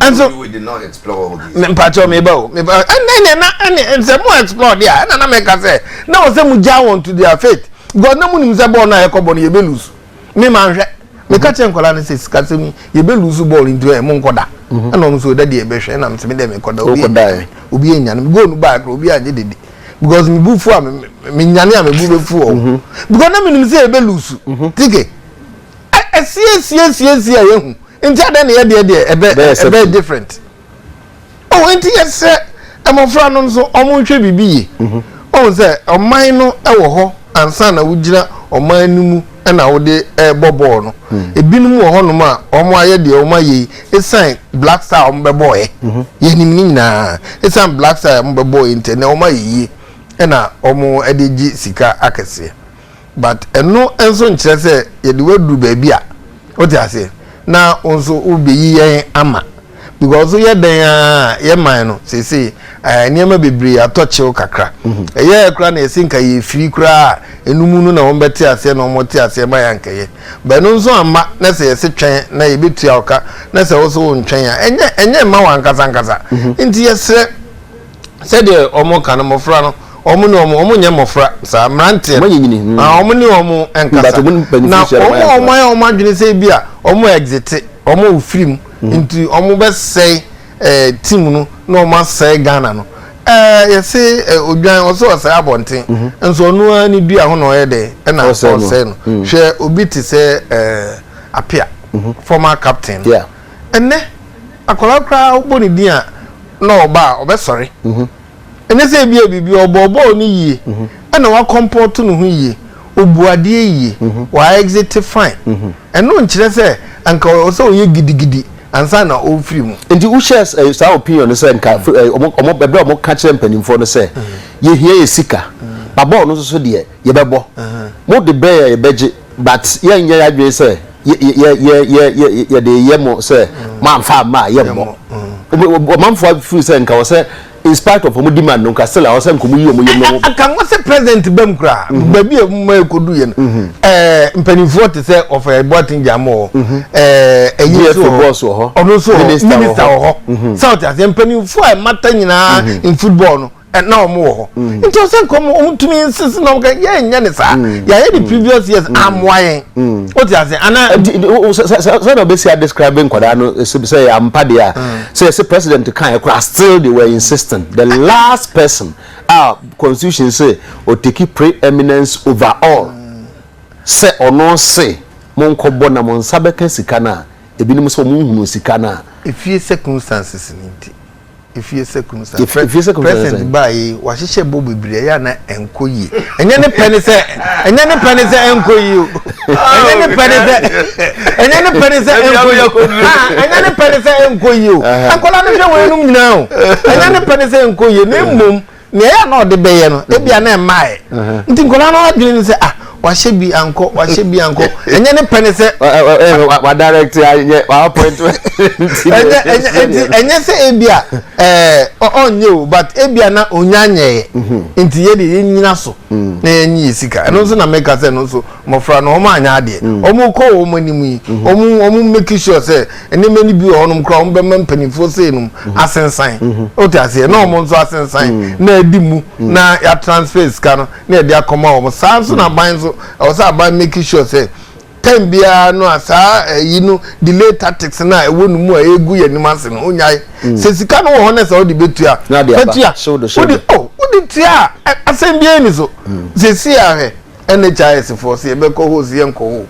And so we did not explore all these. Mpakyɛw, mi ba o, mi ba. Ɛnna ɛnna ɛnna ɛnna sɛ mo explore deɛ, ɛnna na mɛka sɛ na wɔ sɛ mo gya wɔn to their fate. Because na mo nim sɛ bɔɔl no a yɛkɔ bɔ no yɛbɛ lose. Me ma nhwɛ. Meka kyerɛ nkwadaa no sɛ sikasɛm yi yɛbɛ lose bɔɔl nti ɛ mo nkɔ da. Mhm. Ɛna wɔn nso da deɛ yɛbɛhwɛ ɛna mesɛ me deɛ mekɔ da obi enyane me obi enyane me goal no baa kora obi anyɛ dede because me bu fu a me me nyane a me bu bɛ fu wɔn. Mhm. Because na menim sɛ yɛbɛ lose. Mhm. Tike ɛsiesie a yɛhu nti adɛn na yɛ deɛ deɛ ɛbɛ ɛbɛ different. Oh, enti yɛsrɛ mmɔfra no nso wɔn nhwɛ biribi yie. Mhm. Wɔn sɛ ɔman no wɔ hɔ ansa na wogyina ɔman no mu na wode ɛrebɔ bɔɔl no. Mm. Ebinom wɔ hɔnom a wɔn ayɛ deɛ wɔn ayɛ yi esan Black Star wɔn bɛbɔɔɛ. Mhm. Yɛnim ne nyinaa esan Black Star wɔn bɛbɔɔɛ nti ɛnɛ wɔn ayɛ yie ɛna wɔn de gye sika akɛseɛ. But ɛno nso nkyerɛ sɛ yɛde wo aduru baabi a, wote aseɛ, na wo nso wobɛyi yɛn ama. Because woyɛ dɛn ara a, yɛ man no seesei eh, nneɛma bebree atɔ kyew kakra. Mhm. Ɛyɛɛ koraa na yɛse nka yɛfiri koraa a, ɛno mu no na wɔbɛte aseɛ na wɔte aseɛ ma yɛankɛyɛ. But ɛno nso amma na sɛ yɛse twɛn na yɛbɛtua wo ka na sɛ wo nso wontwɛn a, ɛnyɛ ɛnyɛ mma wo ankasa ankasa. Mhm. Nti yɛsrɛ sɛdeɛ wɔn ka no mmɔfra no wɔn ne wɔn wɔn nyɛ mmɔfra saa mmeranteɛ no hmm. ah, wɔn ne wɔn nkasa na wɔn a wɔn ayɛ wɔn adwene sɛ bi a wɔn exite wɔn ofiri mu hmm. nti wɔn bɛsɛe ɛɛ eh, team no na wɔn asɛe Ghana no ɛɛ eh, yɛse ɛɛ eh, odwan ɔsɛ ɔsɛe abɔnten mhm. nso ɔno ara ne dua ho na ɔyɛ dɛ ɛna ɔsɛe no hmm. Hwɛ obi te sɛ ɛɛ Apia mhm. former captain ɛnɛ akwadaa koraa wobɔ ne din a na ɔba a ɔbɛsɔre. Mhm. Ɛnyɛ sɛ ebia biribi ɔbɔɔ bɔɔl no yie mhm. ɛna wakɔmpɔto ne ho yie, ɔbu adeɛ yie, mhm. wa exit fine. Ɛno nkyerɛ sɛ anka ɔwɔ sɛ ɔyɛ gidigidi ansa na ɔrefiri mu. Nti wohyɛ eh, saa opinion no sɛ nka eh, ɔmo ɔmo ɛberɛ a ɔmo ka kyerɛ mpanimfoɔ no sɛ yɛhia yɛ sika ba bɔɔl no nso so deɛ yɛbɛbɔ mo de brɛ yɛ yɛbɛgye but yɛnyɛ yɛ adwene sɛ yɛ yɛ yɛ yɛ yɛde yɛ mo sɛ moamfa amma a yɛmmɔ ɔmanfoɔ afiri sɛ nka wɔ sɛ in spite of wɔn demand no nka still a wɔ sɛ nka wɔn yi wɔn yam no. Nka wɔ sɛ president bɛm koraa mhm. baabi a mo ekodu yɛ no mhm. ɛɛ mpanimfoɔ te sɛ ɔfɛ Boateng Gyamɔ wɔ mhm. ɛɛ ɛyi nso wɔ hɔ ɔno nso wɔ hɔ minister wɔ hɔ sɛ ɔte aseɛ mpanimfoɔ a ɛmata nyinaa in football no na wɔn wɔ hɔ mm. Nti ɔsɛ nka wɔn wɔn tumi nsisi na wɔn ka yɛn nyɛ ne saa mm. Yɛayɛ the previous years mm. Amoa yɛn o ti ase ana. Sɛ na ɔbɛsi adescribe nkwadaa no sɛ yɛ ampa deɛ a sɛ yɛsɛ president kan yɛ koraa, still they were insisting. The last person a constitution sɛ ɔtake pre-eminence over all sɛ ɔno se monkɔbɔ na mo nsa bɛka sika no a, ebinom sɛ wɔn nhunu sika no a. Efie circumstances ni nti. Efie circumstance. Efie circumstance. President baa yi wahyehyɛ bɔ bebree ɛyɛ ana ɛnkɔ yie. Ɛnyɛ ne pɛ ne sɛ ɛnyɛ ne pɛ ne sɛ ɛnkɔ yie o. Ɛnyɛ ne pɛ ne sɛ ɛnyɛ ne pɛ ne sɛ ɛnkɔ yie. Ah, ɛnyɛ ne pɛ ne sɛ ɛnkɔ yie o. Nkɔla no hwɛ wɔn enum nyinaa o. Ɛnyɛ ne pɛ ne sɛ ɛnkɔ yie na mmom. Nea ɛyɛ a na ɔde bɛyɛ no, ebia na ɛmmaeɛ. Nti nkwadaa no adwene ne sɛ, ah, wahyɛ bi ankɔ, wahyɛ bi ankɔ. Ɛnyɛ ne pɛ ne sɛ. Wa direct anyɛ, wa appoint. Ɛnyɛ ɛnyɛ nti ɛnyɛ sɛ ebia ɛɛ ɔnyɛ o, but ebia na onya nyɛɛ. Mhm. Nti yɛ deɛ yɛnyina so mm. na yɛnyi yɛ sika. Ɛno nso na meka sɛ ɛno nso mmɔfra no wɔn anyɛ adeɛ. Mm. Wɔn kɔ wɔn anim yi, mm-hmm. wɔn wɔn make sure sɛ nneɛma no bi wɔ hɔnom koraa wɔn bɛma mpanimfoɔ sei nom mhm. asensan mhm. wote aseɛ na wɔn nso asensan mhm. na adi mu na yɛ transfer sika no na yɛde akɔma wɔn saa nso na aban nso ɛwɔ sɛ aban make sure sɛ time biara no a saa ɛyi no delay tactics na ɛwɔ ne mu a egu yɛn anim ase no onyae sɛ sika no wɔ hɔ na sɛ ɔde betua betua wode oh wode tua a asɛm biara ni so sɛ si ahwɛ NHIS foɔ sɛ yɛbɛkɔ hɔ sɛ yɛnkɔ hɔ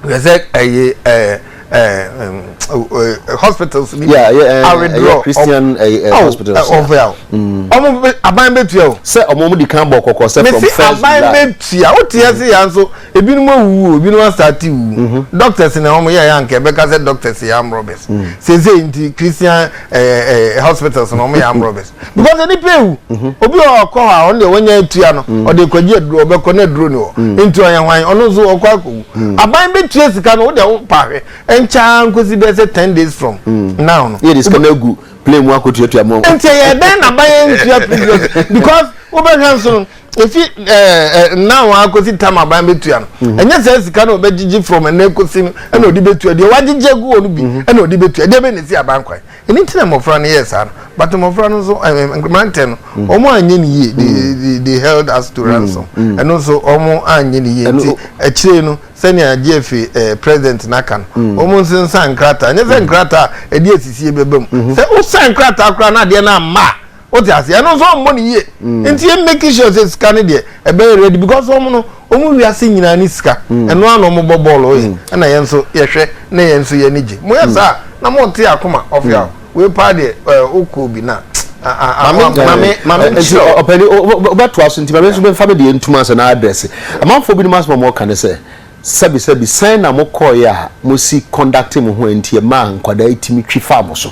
hwɛ sɛ ɛyɛ ɛɛ ɛɛ hospitals ni yeah, yeah, awithdraw Christian oh, hospitals ɔfɛ a ɔmo aban bɛ tua o. Sɛ ɔmo di kan bɔ kɔkɔ sɛ from first July. Mesi aban bɛ tua o tiɛ se yan so ebinom awuwu o, ebinom asate wuwu doctors na ɔmo yɛ yɛ anka ɛbɛka sɛ doctors yɛ armed robbers sese nti Christian ɛɛ ɛɛ hospitals na ɔmo yɛ armed robbers because nipa ewu mhm. Obi a ɔkɔ hɔ a ɔno deɛ wɔnyɛ atua no mm. Ɔde kɔgye aduro ɔbɛkɔ na aduro ni hɔ mm. Nti ɔyɛ hwan ɔno nso ɔkɔ akɔwu mm. Aban bɛtua sika no wode wo pa hwɛ ɛnkyɛa nkosi bɛyɛ sɛ 10 days from now no yɛ de sika no agu plane mu akɔtuatua mu. Nti ɛyɛ dɛn na aban ntua previous because wobɛhwɛ nso no. Efi ɛɛ now akɔsi tam aban bɛtua no, ɛnyɛ sɛ sika na ɔbɛgyegye from ɛnɛ kɔsi no ɛna ɔde bɛtua. Deɛ wagyegye agu hɔ no bi ɛna ɔde bɛtua. Deɛ bɛ na esi aban kwan ɛne nti na mmɔfra no yɛ saa no, but mmɔfra no nso, mmeranteɛ no, wɔn anyɛ ne yie. They held us to ransom. Ɛno nso wɔn anyɛ ne yie, nti akyire no, sɛnea GFA president n'aka no, wɔn nso nsa nkrataa, nyɛ sɛ nkrataa ɛde esisie bɛba mu sɛ wosan nkrataa koraa na adeɛ no amma a, wote ase, ɛno nso ɔmmɔ ne yie. Nti yɛ make sure sɛ sika no deɛ ɛbɛyɛ ready, because wɔn no, wɔn wiase nyinaa ne sika ɛno ano wɔn bɔ bɔɔlo yɛ, ɛna yɛn nso yɛhwɛ na yɛn nso yɛn ani gye. Mo yɛ saa na mo te akoma ɔfia wei paa deɛ, okɔ bi na. Mame. Nti ɔpɛni wobɛtoa so, nti mame nso bɛmfa me deɛ ntuma sɛ na address amanfoɔ binom asɛm a wɔka ne sɛ, sɛbi sɛbi, sɛn na mokɔɔeɛ a mosi conduct mo ho a nti ɛmaa nkwadaa yi tumi twi faa mo so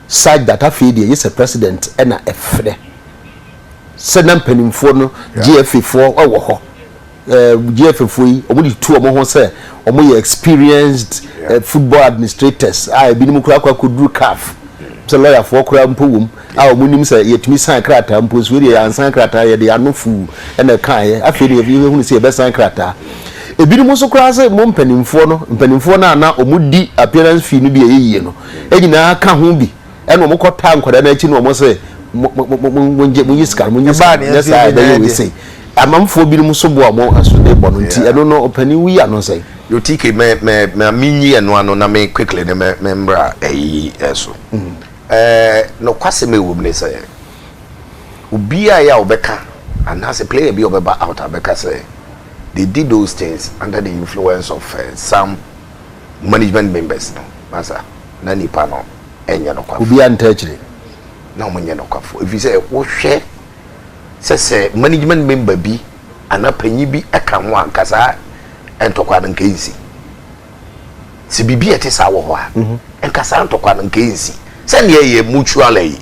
such that afei deɛ yɛ sɛ president ɛna ɛfrɛ sɛ na mpanimfoɔ no, GFA foɔ ɛwɔ hɔ, GFA foɔ yi, wɔn de tu wɔn ho sɛ wɔn yɛ experienced football administrators a ebinom koraa akɔ akɔduru CAF, sɛ lɔyafoɔ koraa mpo wɔ mu a wɔn nim sɛ yɛtumi san krataa mpo nso. Deɛ yɛansan krataa, yɛde ano fuu ɛna ɛkaeɛ. Afei deɛ yɛhunu sɛ yɛbɛsan krataa. Ebinom nso koraa sɛ mo mpanimfoɔ no a na wɔn di appearance fee no bi a ɛyɛ yie no ɛnyinaa ka ho bi, ɛna wɔn kɔ taa nkwadaa no akyi na wɔn sɛ mo mo mo mo mo ngye, mo nyi sika no, mo nyi sika no, nyɛ saa ɛbɛyɛ wei sei. Amanfoɔ binom nso boa wɔn aso de bɔ no, nti ɛno no, ɔpanin wuyi ano sɛn? Yo, TK, mɛ menyi ɛno ano na me quickly ne mɛ mbra ɛyi ɛso. Nokwasɛm a ɛwɔ mu ne sɛ obiara yɛ a ɔbɛka anaasɛ player bi a ɔbɛba out a bɛka sɛ they did those things under the influence of some management members no, masa na nipa no ɛnyɛ nokwafo. Obiara nta akyire. Na wɔn nyɛ nokwafo, efi sɛ wohwɛ sɛ management member bi anaa panyin bi ɛka ho a, nka saa ntɔkwa no nka nsi. Sɛ biribi a ɛte saa wɔ hɔ a, nka saa ntɔkwa no nka nsi. Sɛnea ɛyɛ mutual yi,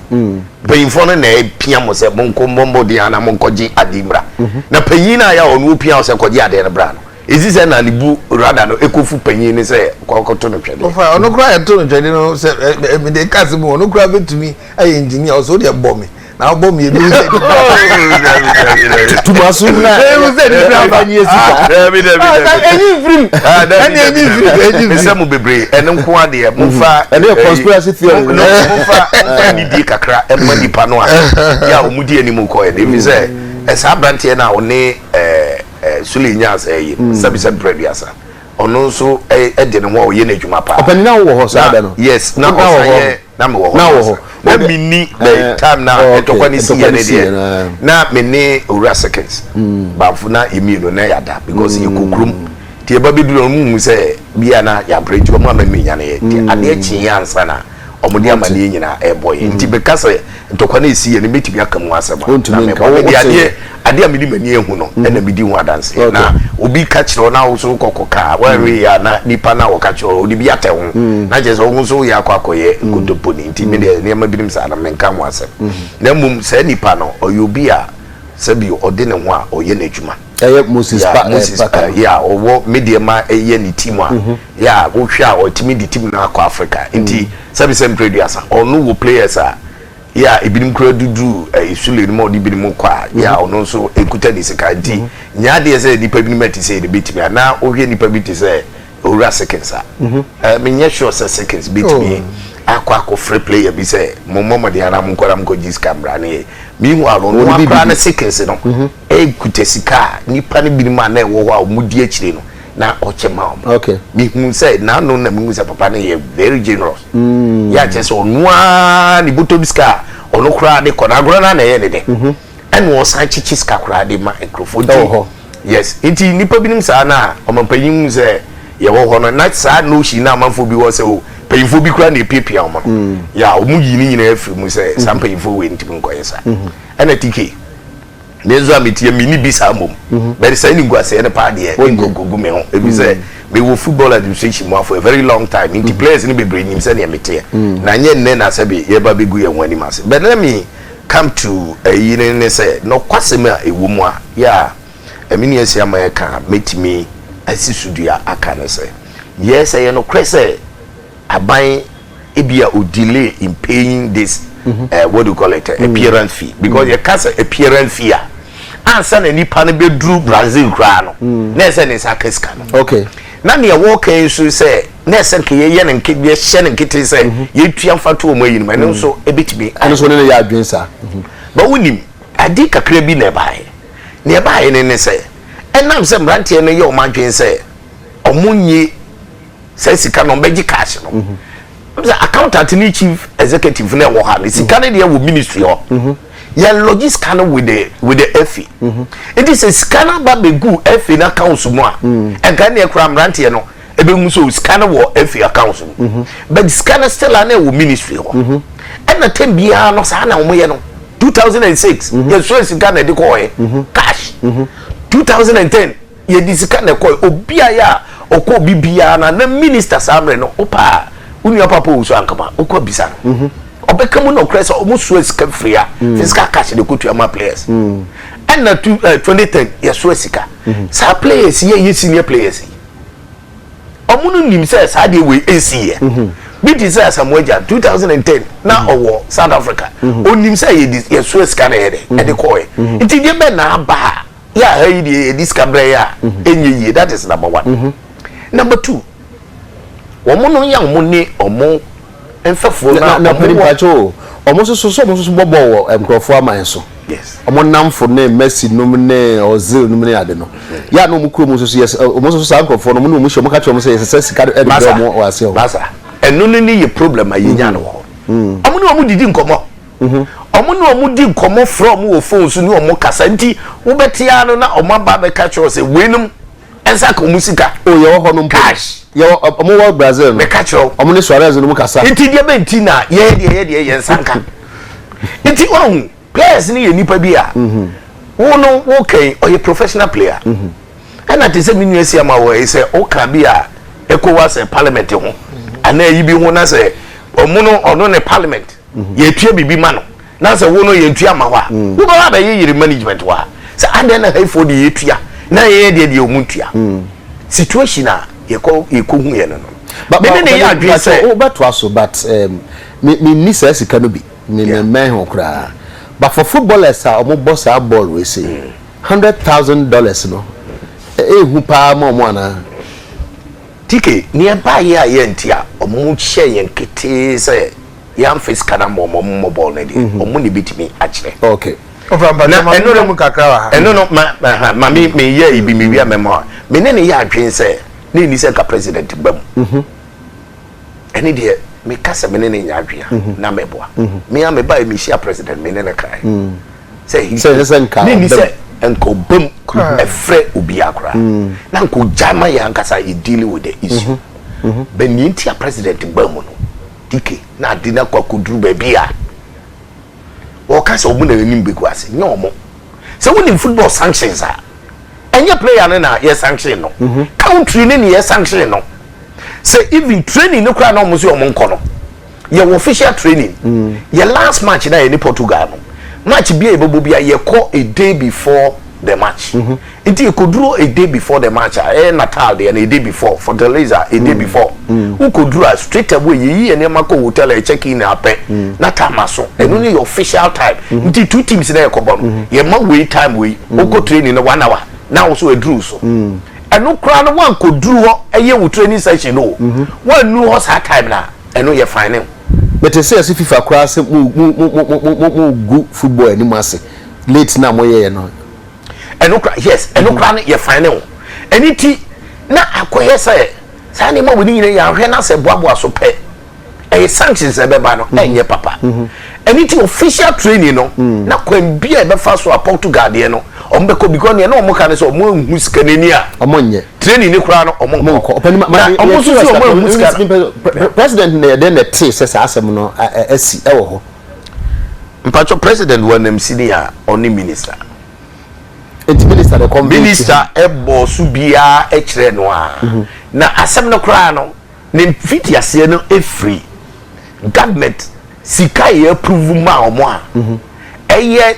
mpanyinfoɔ no na ɛpia mo sɛ monkɔ mmɔmmɔden anaa monkɔgye ade mmra, na panyin no a yɛ a ɔno opia wo sɛ kɔgye adeɛ no bra no, ɛsi sɛ na ne bu rada no ɛkɔfu panyin no sɛ kɔkɔto no twɛdeɛ. Ɔfa ɔno koraa yɛto no twɛde no sɛ ɛ ɛ mede ka se mu, ɔno koraa bɛtumi ayɛ engineer, ɔsɛ wode bɔ me na wobɔ me ebi sɛ Tuma so na ebi sɛ nipa aba nye sika. Dabi, dabi, dabi. Ɛnyi nfirim, ɛni ɛnyi nfirim, ɛnyi nfirim. Mesɛ mo bebree, ɛno nko adeɛ momfa Ɛno yɛ conspiracy theory. No, momfa nidie kakra ɛma nipa no a yɛ a ɔmo di anim kɔɛ no, ɛfiri sɛ ɛsaa aberanteɛ no a ɔne Sule nya asɛ yi no, sɛbisɛ mprɛduasa, ɔno nso ɛde ne ho a ɔyɛ n'adwuma paa. Ɔpanin na wowɔ hɔ saa da no? Yes, na Na wɔ ɔsan hɔ. yɛ na mewɔ hɔ. Na wɔ hɔ. Na menni the time na ntɔkwa ne si ntɔkwa yɛ ne ne si yɛ deɛ no. Na me ne owura Seconds Bamfo na yɛmmienu na yɛada because yɛkɔ kurom, nti yɛba bɛduru no, ɔmo hu sɛ bia na yɛabrɛ, nti ɔmo ama menya no yɛ, nti adeɛ kye yɛ ansa na ɔmo de amaneɛ nyinaa ɛbɔ yɛ. Nti bɛka sɛ ntɔkwa no ɛsi yɛ no, mɛtumi aka mu asɛm a Wontumi na nka. mebɔ mede Wote adeɛ adeɛ a mede m'ani ahu no ɛna medi ho adanseɛ. Na obi ka kyerɛ wo na wo so kɔkɔ kaa wɔanwe yɛ a, na nipa no a wɔka kyerɛ wo, ɔde bi atɛ ho na kyerɛ sɛ wo nso woyɛ akɔ akɔyɛ nkotomponi. Nti medeɛ nneɛma binom saa no menka ho asɛm, na mmom saa nipa no ɔyɛ obi a sɛbi ɔde ne ho a ɔyɛ n'adwuma. Ɛyɛ Moses Yeah, pa Moses Paka no. Yeah, ɔwɔ Medeama, ɛyɛ ne team a yeah, wohwɛ a ɔtumi de team no akɔ Africa. Nti sɛbi sɛ mprɛduasa ɔno wɔ players a yeah, ebinom kura duduru Sule no ma ɔde binom kɔ a yeah, ɔno nso ekuta ne sika. Nti nyɛ adeɛ sɛ nipa binom ɛte sɛ yɛde betumi a na wohwɛ nipa bi te sɛ owura Seconds a, menyɛ sure sɛ Seconds betumi akɔ akɔfrɛ player bi sɛ mo mmɔ mmɔden anaa mo nkɔra mo nkɔgye sika mmra ne yɛ. Meanwhile, ɔno Ɔde bi akora bibi. ne Seconds no ekuta sika a nipa no binom a na ɛwɔ hɔ a wɔn di akyire no na ɔkyɛ ma wɔn. Mihu sɛ n'ano na mihu sɛ papa no yɛ very generous. Yɛ akyɛ sɛ ɔno ara ne bɔtɔ bi sika a ɔno koraa de kɔ n'agorɔ no na ɛyɛ ne dɛ, ɛna ɔsan kyekye sika koraa de ma nkurɔfoɔ. Ɛwɔ nti hɔ. Yes, nti nipa binom saa na ɔmampanyin hu sɛ yɛwɔ hɔ no, na saa notion na amanfoɔ bi wɔ sɛ o mpanyinfoɔ bi koraa na epiapia wɔn no yɛ a, wɔn yi ne nyinaa afiri mu sɛ saa mpanyinfoɔ wei ntumi nkɔyɛ saa. Ɛna TK, me nso a metie me ni bi saa mmom bɛde saa nimguaseɛ no paa deɛ nkonkogu me ho, ebi sɛ mewɔ football administration mu for a very long time, nti players no bebree nim sɛdeɛ meteɛ na nyɛ nnɛ na sɛbe yɛba bɛgu yɛn ho anim ase. But let me come to ɛyi ne sɛ nɔkwasɛm a ɛwɔ mu a yɛ a ɛme nua si ama yɛka a mɛtumi asi so dua aka ne sɛ yɛ sɛ yɛ nokorɛ sɛ aban ebi a o delay in paying this what do you call it, appearance fee, because yɛ ka sɛ appearance fee a. Ansa na nipa no bɛduru Brazil koraa no, na ɛsɛ ne nsa aka sika no. Na nea wɔka yi nso sɛ na ɛsɛ nka yɛyɛ no nke yɛhyɛ no nkete sɛ yɛtua mfa to wɔn ayi no mu, ɛno nso ɛbɛtumi. Ɛno nso ne no yɛ adwene saa. Ba wonim, ade kakra bi na ɛbaeɛ. Nea ɛbaeɛ no ne sɛ, ɛnam sɛ mmeranteɛ no yɛ wɔn adwene sɛ wɔn nye saa sika no, wɔbɛgye cash no. Sɛ accountant ne chief executive na ɛwɔ ha no, sika no deɛ wɔ ministry hɔ. Yɛn lodge sika no with the FA. Nti sɛ sika no aba bɛgu FA no accounts mu a, ɛnka ne ɛkora mmeranteɛ no ɛbɛhu sɛ sika no wɔ FA accounts mu. But sika no still a na ɛwɔ ministry hɔ. Ɛna time biara no, saa na wɔyɛ no. 2006 yɛsua sika na ɛde kɔɔɛ cash. 2010 yɛde sika na ɛkɔɛ. Obi a yɛ a ɔkɔ obi biara na minister saa mmerɛ no, wopa a wo nua Papa Owusu Ankama, wokɔ bisa no, ɔbɛka mu na ɔkorɛ sɛ ɔmo soa sika firi a physical cash de kɔtua ma players. Ɛna 2010 yɛsoa sika. Saa players yɛ yɛ senior players yi, ɔmo no nim sɛ saa deɛ wei ɛnsi yɛ bi te sɛ Asamoah Gyan, 2010 na ɔwɔ South Africa, onim sɛ yɛde yɛsoa sika na yɛde ɛde kɔɛ. Nti deɛ bɛ na aba a yɛ aha yi deɛ, yɛde sika brɛ yɛ a ɛnyɛ yie. That is number one. Number two, wɔn no yɛ wɔn ne wɔn mfɛfoɔ na na ɔmo wɔ mpatwo, ɔmo nso so ɔmo nso so bɔ bɔɔl wɔ nkurɔfoɔ aman so. Ɔmo namfo ne Messi nom ne Ozil nom ne ade no yɛ a, na ɔmo kurom nso so yɛ ɔmo nso so saa nkurɔfoɔ no, ɔmo ne ɔmo hyɛ, ɔmo ka kyerɛ ɔmo sɛ yɛsɛ sika ɛde brɛ ɔmo wɔ aseɛ hɔ. Masa, ɛno no ne yɛ problem a yɛnya no wɔ hɔ. Ɔmo ne ɔmo didi nkɔmɔ, ɔmo ne ɔmo di nkɔmɔ, frɛ ɔmo wɔ phone so ne ɔmo kasa. Nti wobɛtea no na ɔmo aba bɛka kyerɛ sɛ weinom ɛnsa ka ɔmo sika. O, yɛwɔ hɔ no mpo. Cash. Yɛwɔ ɔmo wɔ Brazil no. Mɛka kyerɛ wo. Ɔmo ne Suarez no mu kasa. Nti deɛ bɛ nti na yɛyɛ deɛ yɛ deɛ yɛn nsa nka? Nti ɔhu players no yɛ nipa bi a wo no wo kɛn ɔyɛ professional player. Ɛna te sɛ me nua si ama wɔ yi sɛ ɔka bi a ECOWAS sɛ parliament ho anaa eyi bi ho na sɛ ɔmo no ɔno ne parliament yɛtua biribi ma no na sɛ wo no yɛntua ma hɔ a, wobɛba abɛyɛ yere management hɔ a sɛ adɛn na haifoɔ de yɛtua na yɛyɛ deɛ ɔmo ntua? Situation a yɛkɔ yɛkɔhu yɛ no, mene ne yɛ adwene sɛ wobɛtoa so, but me nni saa sika no bi, me mmɛn ho koraa. But for footballers a ɔmo bɔ saa ball wei sei, $100,000 no ehu paa ma ɔmo anaa? Tike nea baayɛ a yɛnti a ɔmo hyɛ yɛn ketee sɛ yɛamfa sika no ama ɔmo, ɔmo mmɔ bɔɔl no deɛ, ɔmo ne bɛtumi akyerɛ. Na ɛno no mu kakra wɔ ha. Ɛno no ma me meyɛ ibi me wia mɛma a me ne ne yɛ adwene sɛ ne ni sɛ nka president ba mu. Ɛne deɛ meka sɛ me ne ne nyɛ adwene a na mɛboa me a meba yɛ mehyia president, me ne ne kae sɛ sɛ nka ne ni sɛ nka ɔba mu ɛfrɛ obiara koraa na nka ogya ma yɛ ankasa yɛ dealing with the issue. But nea nti a president ba mu no, dike na ade na akɔ akɔduru baabi a wɔka sɛ ɔmo na anim bɛgu ase, nyɛ ɔmo sɛ wonim football sanctions a, ɛnyɛ player no na yɛ sanction no, country ne ne yɛ sanction no. Sɛ even training no koraa na ɔmo sɛ ɔmo nkɔ no, yɛwɔ official training. Yɛ last match na yɛ ne Portugal no, match bi a yɛbɛbɔ bi a, yɛkɔ a day before the match. Nti yɛkɔduro a day before the match a ɛyɛ Natal deɛ no, a day before Fortaleza, a day before wokɔduro a, straight away yɛyi yɛ nneɛma kɔ hotel a, check in apɛ na time aso. Ɛno ne yɛ official time. Nti two teams na yɛkɔbɔ no, yɛma wei time wei, wokɔ training no one hour na wo so aduru so. Ɛno koraa no, wankɔduru hɔ ɛyɛ wo training session no, wannuru hɔ saa time na ɛno yɛ fine ne. Mete sɛ yɛsɛ FIFA koraa sɛ mo mo mo mo mo mo gu football anim ase late na mo yɛyɛ no. Ɛno kora, yes, ɛno kora no yɛ fine ne ho. Ɛne ti na akɔyɛ sɛ saa nneɛma wɔ ne nyinaa yɛahwɛ na sɛ boaboa so pɛ, ɛyɛ sanctions ɛbɛba no, ɛnyɛ papa. Ɛne ti official training no na kwan bi a ɛbɛfa so a Portugal deɛ no ɔmo bɛkɔ, because nea na ɔmo ka no sɛ ɔmo ehu sika n'ani a ɔmo nyɛ training ne koraa no ɔmo ɔmo nkɔ. Ɔpɛni ma na ɔmo nso sɛ ɔmo ehu sika no. President na yɛde na ɛte sɛ saa asɛm no asi ɛwɔ hɔ. Mpatwɔ, president wɔ nam si a ɔne minister. Nti minister de convince. Minister ɛbɔ so biara ɛkyerɛ no a, na asɛm no koraa no ne mfiti aseɛ no efiri government sika yɛ approve ma ɔmo a ɛyɛ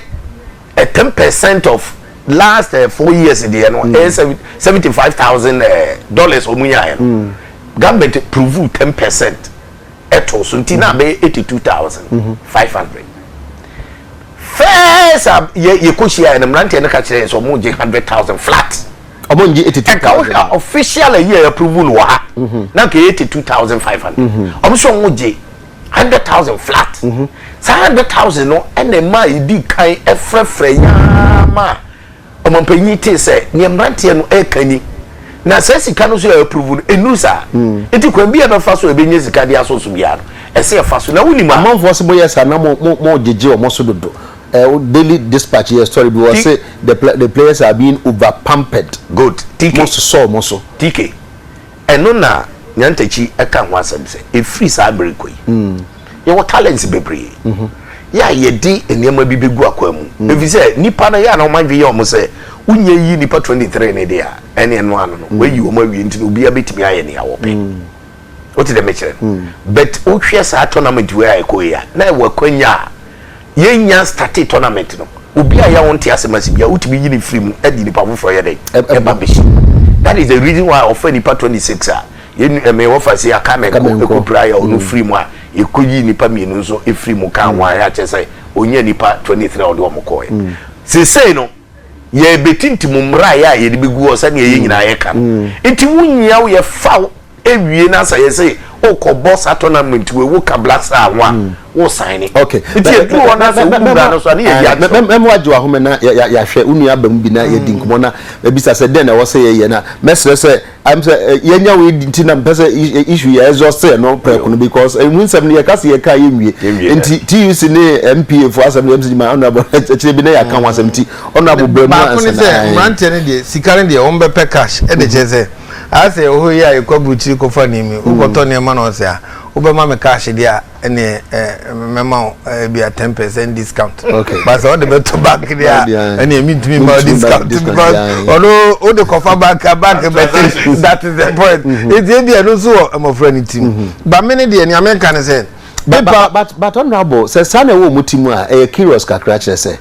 10% of last 4 years deɛ no, ɛyɛ $75,000 ɔmo nyaayɛ no, government approve 10% ɛto so, nti na abɛyɛ 82,500. First a yɛ yɛkɔ hyia yɛ no, mmeranteɛ no ka kyerɛ yɛn sɛ wɔn gye 100,000 flat. Wɔn ngye 82,000. Ɛka wohwɛ a official ayi a approve no wɔ ha na nka 82,500. Wɔn sɛ wɔn gye 100,000 flat. Saa 100,000 no ɛna ɛma yɛdi kan ɛfrɛfrɛ yaa ma Ɔmampanyin tee sɛ nea mmeranteɛ no reka ni, na saa sika no nso a approve no, ɛnnuru saa. Enti kwan bi a ɛbɛfa so a ɛbɛnya sika de asɔ so biara no, ɛsɛ yɛfa so. Na wonim a. Amanfoɔ se moyɛ saa na mo mo mo gyegye wɔn so dodo. Eh, Daily Dispatch yɛ story bi wɔ se the the players are being over pampered. Good. TK. Mo sosɔ wɔn so. TK. Ɛno na Nyantakyi ka ho asɛm sɛ, ɛfiri saa bere kɔ yi, yɛwɔ talents bebree yɛ a yɛde nneɛma bi bɛgu akwan mu. Ɛfiri sɛ nnipa no yɛ a na wɔn adwene yɛ wɔn sɛ wonya yi nnipa 23 no deɛ a, ɛne ɛno ano no, wɔayi wɔn awie nti no obiara bɛtumi ayɛ nea wɔpɛ. Wote deɛ mekyerɛ no? But wohwɛ saa tournament wei a ɛkɔɔ yi a, na ɛwɔ akwanya a Yɛn nya startee tournament no, obi a yɛ a ɔnte asɛm ase biara, wotumi yi no firi mu de nipa foforɔ yɛ dɛn? Ɛba bɛhyɛ mu. That is the reason why ɔfa nipa 26 a, yɛn nu, me wɔfa se Akame nko ɛkɔ pira yɛ ɔno firi mu a, yɛkɔ yii nipa mmienu nso firi mu kaa ho a, yɛ akyɛ sɛ ɔnya nipa 23 a ɔde wɔn kɔɔɛ. Seesei no, yɛrebɛtintim mmara a yɛ a yɛde bɛgu hɔ sɛdeɛ yɛn nyinaa yɛka no. Nti wonyia wo, yɛfa wo ewie na sɛ yɛse wokɔbɔ saa tournament wei woka Black Star ho a, wo sign. Okay. Nti ɛduru hɔ na sɛ wobu mmara no so a ne yɛyi akyerɛ wo. Mɛma wagye w'ahome na yɛahwɛ wo nua aba mu bi na yɛadi nkɔmmɔ na mabisa sɛ dɛn na ɛwɔ sɛ yɛyɛ na mɛsrɛ sɛ I'm sɛ yɛnya wei nti na mpɛ sɛ issue yɛ exhaust no prɛko no because emu nsɛm no yɛka sɛ yɛka yɛnwie nti TUC ne MPA fo asɛm no MC ma honorable akyire bi na yɛaka ho asɛm nti honorable brɛ mu baako ne ansa sɛ na mmeranteɛ no deɛ sika no deɛ wɔn bɛpɛ cash ɛde kyerɛ sɛ ayɛ sɛ ɛhɔ yi a yɛkɔ aburukyiri kɔfa nneɛma yi wokɔtɔ nneɛma na ɔsɛ a wobɛma me cash deɛ a ɛneɛ eh, mɛma wo eh, bi a 10% discount. Okay. But sɛ wode bɛto bank deɛ a ɛneɛ mentumi ma wo Mentumi ma discount discount, because yeah. ɔno wode kɔfa bank a bank bɛte. That is the point. Nti ebi ɛno nso wɔ mmɔfra no tirim. But me ne deɛ nea meka ne sɛ But, paper but, but, but honorable, sɛ saa na ɛwɔ wɔn ti mu a, ɛyɛ curious kakra kyerɛ sɛ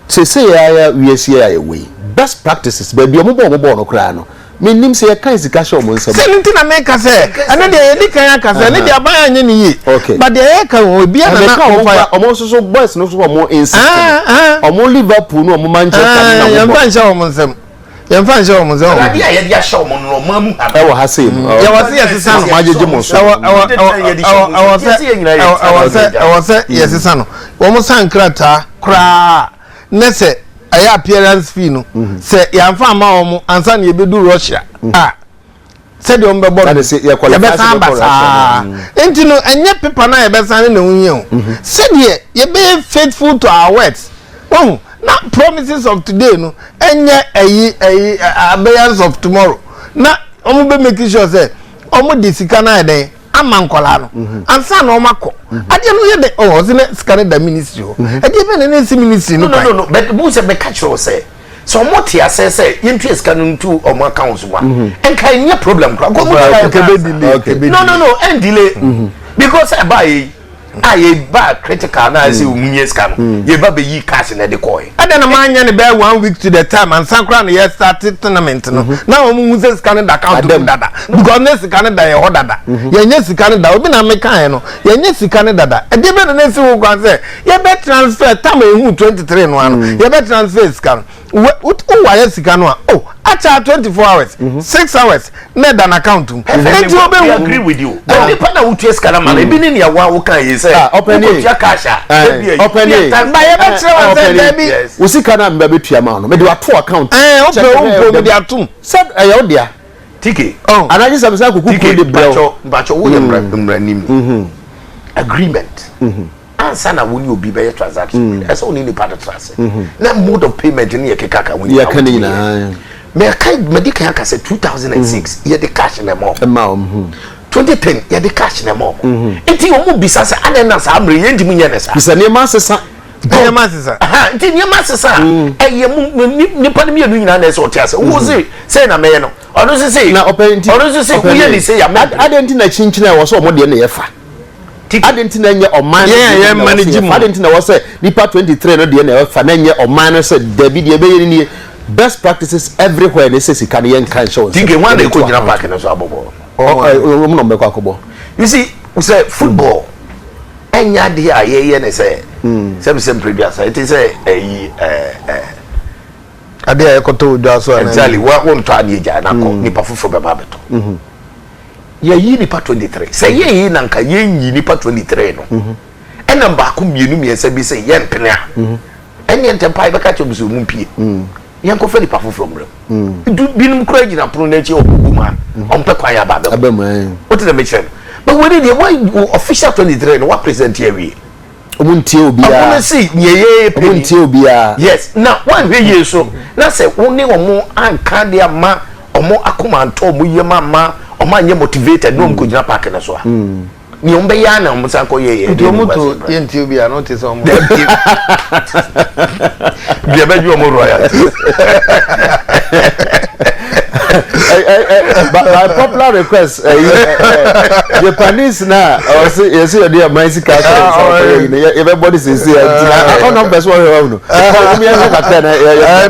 seesei ara wiase yi a yɛwɔ yi, best practices, baabi a wɔbɔ wɔn bɔɔl no koraa no, Mennim sɛ yɛkan sika hyɛ wɔn nsam. Sɛ no nti na meka sɛ ɛno deɛ yɛdi kan aka sɛ ɛno deɛ aban anyɛ no yie. Okay. But deɛ yɛka wɔ ebia na na wɔn fa. Wɔn nso so boys no nso wɔn insist. Wɔn Liverpool no wɔn Manchester no na wɔn bɔ. Yɛnfa nhyɛ wɔn nsam. Yɛnfa nhyɛ wɔn nsam. Adeɛ a yɛde ahyɛ wɔn no ɔman mu ha. Ɛwɔ ha sei no. Yɛwɔ sɛ yɛsesa no. Wɔn agyegye mo so. Ɛwɔ ɛwɔ ɛwɔ sɛ ɛwɔ sɛ ɛwɔ sɛ yɛsesa no. Wɔn san krataa koraa. Ne sɛ ɛyɛ appearance fee no mhm. sɛ yɛamfa ama wɔn ansa na yɛbɛdu Russia mhm. a sɛdeɛ wɔn bɛbɔ no yɛbɛsan aba saa mhm. nti no ɛnyɛ pepa no a yɛbɛsan ne na ho hia o sɛdeɛ yɛbɛyɛ faithful to our words wɔn na promises of today no ɛnyɛ ɛyi ɛyi abeyance of tomorrow na wɔn bɛ make sure sɛ wɔn de sika no ayɛ dɛn ama nkwadaa no mhm. ansa na wɔn akɔ mhm. adeɛ no yɛ dɛ ɔwɔ ɔsi ne sika no da ministry hɔ mhm. ɛdeɛ bɛ na ne nsi ministry no kwan. no no no but bu sɛ bɛka kyerɛ sɛ sɛ ɔmo te asɛ sɛ yɛntua sika no ntu ɔmo accounts mu a nka ɛnyɛ problem koraa nkɔmɔ tua yɛ no no no ɛn delay because ɛbaa yɛ yi a yɛ ba critical na ɛsɛ ɔmu nyɛ sika no yɛ ba bɛ yi cash na ɛde kɔɛ. Ɛdɛn na maanyɛ no bɛyɛ one week to the time ansa koraa na yɛ start tournament no na wɔn hu sɛ sika no da account mu dada because ne sika no da yɛ hɔ dada yɛnyɛ sika no da obi na meka yɛ no yɛnyɛ sika no dada ɛdeɛ bɛ na na esi ho kwan sɛ yɛbɛ transfer tam a ehu 23 no ano yɛbɛ transfer sika no wowayɛ sika no a oh akyɛ 24 hours 6 hours na ɛda n'account mu eti obehu. we agree with you but nipa na wotua sika na ma no ebi ne nea wa woka yi sɛ wokotua cash a ebi ayi ɔpɛni ba yɛ bɛ kyerɛ wɔn sɛ dɛbi wo sika na mbɛ bɛ tua ma no mɛ de wato account. Ɛɛ o pɛ o mpo mɛ de atum. Sɛ ɛyɛ o dea. Tike. Anagye sɛ sɛ kuku kuro de brɛ o. Mpatsɔ wo yɛ mmara nim agreement. Ansa na wo ne obi bɛyɛ transaction, ɛsɛ wo ne nipa no tra ase. Na mode of payment no yɛ keka ka ho nyinaa. Yɛka ne nyinaa. Mɛka mɛdi kan aka sɛ 2006 yɛde cash na ɛma wɔn. Ɛma wɔn. 2010 yɛde cash na ɛma wɔn. Nti wɔn bisa sɛ adɛn na saa mmerɛ yɛntumi nyɛ ne saa. Bisa nneɛma asesa. Nneɛma asesa. Nti nneɛma asesa a ɛyɛ mu nipa no mmienu nyinaa na ɛsɛ ɔte ase. Wo se sɛ na mɛyɛ no ɔno nso se na ɔpɛ nti ɔno nso se woyɛ ne se ya mɛ. Adɛn nti na kyinkyin a ɛwɔ sɛ wɔn deɛ na yɛfa. Adɛn nti na ɛnyɛ ɔman no deɛ na ɛwɔ sɛ yɛfa? Adɛn nti na ɛwɔ sɛ nipa 23 no deɛ na ɛfa na ɛnyɛ ɔman no sɛ dabi deɛ ɛbɛyɛ no nie? Best practices everywhere ne sɛ sika no yɛnka nhyɛ wo nsam. TK, hwan na ɛkɔ gyina park no so abɔ bɔɔl? Wɔn na wɔbɛkɔ akɔbɔ. You see, sɛ football ɛnyɛ adeɛ a yɛyɛ ne sɛ. Sɛbi sɛ mprɛduasa ɛte sɛ ɛyi ɛɛ ɛɛ. Adeɛ a yɛkɔtɔ wɔ dwa so anaa. Exactly wa wontɔ adeɛ gyae na kɔ nipa foforɔ bɛba abɛtɔ. Yɛyi nipa 23 sɛ yɛyi na nka yɛnyi nipa 23 no ɛna baako mmienu mmiɛnsa bi sɛ yɛmpene a ɛneɛ ntɛmpa yɛbɛka kyerɛ wɔn sɛ wɔn mpie yɛnkɔfa nipa foforɔ mmerɛ mu du binom koraa gyina pono no akyi ɔbɛbɔ mu a ɔmpɛ kwan aba abɛbɔ mu wote na mekyerɛ no but wei deɛ wa official 23 no wa present awie. Ɔmo ntie obiara. Ɔmo no si nea yɛyɛ pɛ ni. Ɔmo ntie obiara. Yes, na wanhwɛ yie so na sɛ wo ne ɔmo anka de amma ɔmo akoma antɔ ɔmo yam amma ɔmo anyɛ motivated na ɔmo kɔ gyina park no so a, nea ɔmo bɛyɛ ara na ɔmo san kɔ yɛ yɛ. Nti ɔmo to yɛntie obiara no te sɛ ɔmo. Dabi. Deɛ bɛgye ɔmo royalties. By popular request ɛyi Japanese na ɔsi yɛsi yɛde ɛman sika sɛ ɛsɛ ɔkɔyɛ yi na yɛbɛbɔ ne sese yɛ nti na ɔna ɔpɛ so ɔhwɛ ɔhunu ɔmo yɛ hwɛ kakra na yɛ yɛ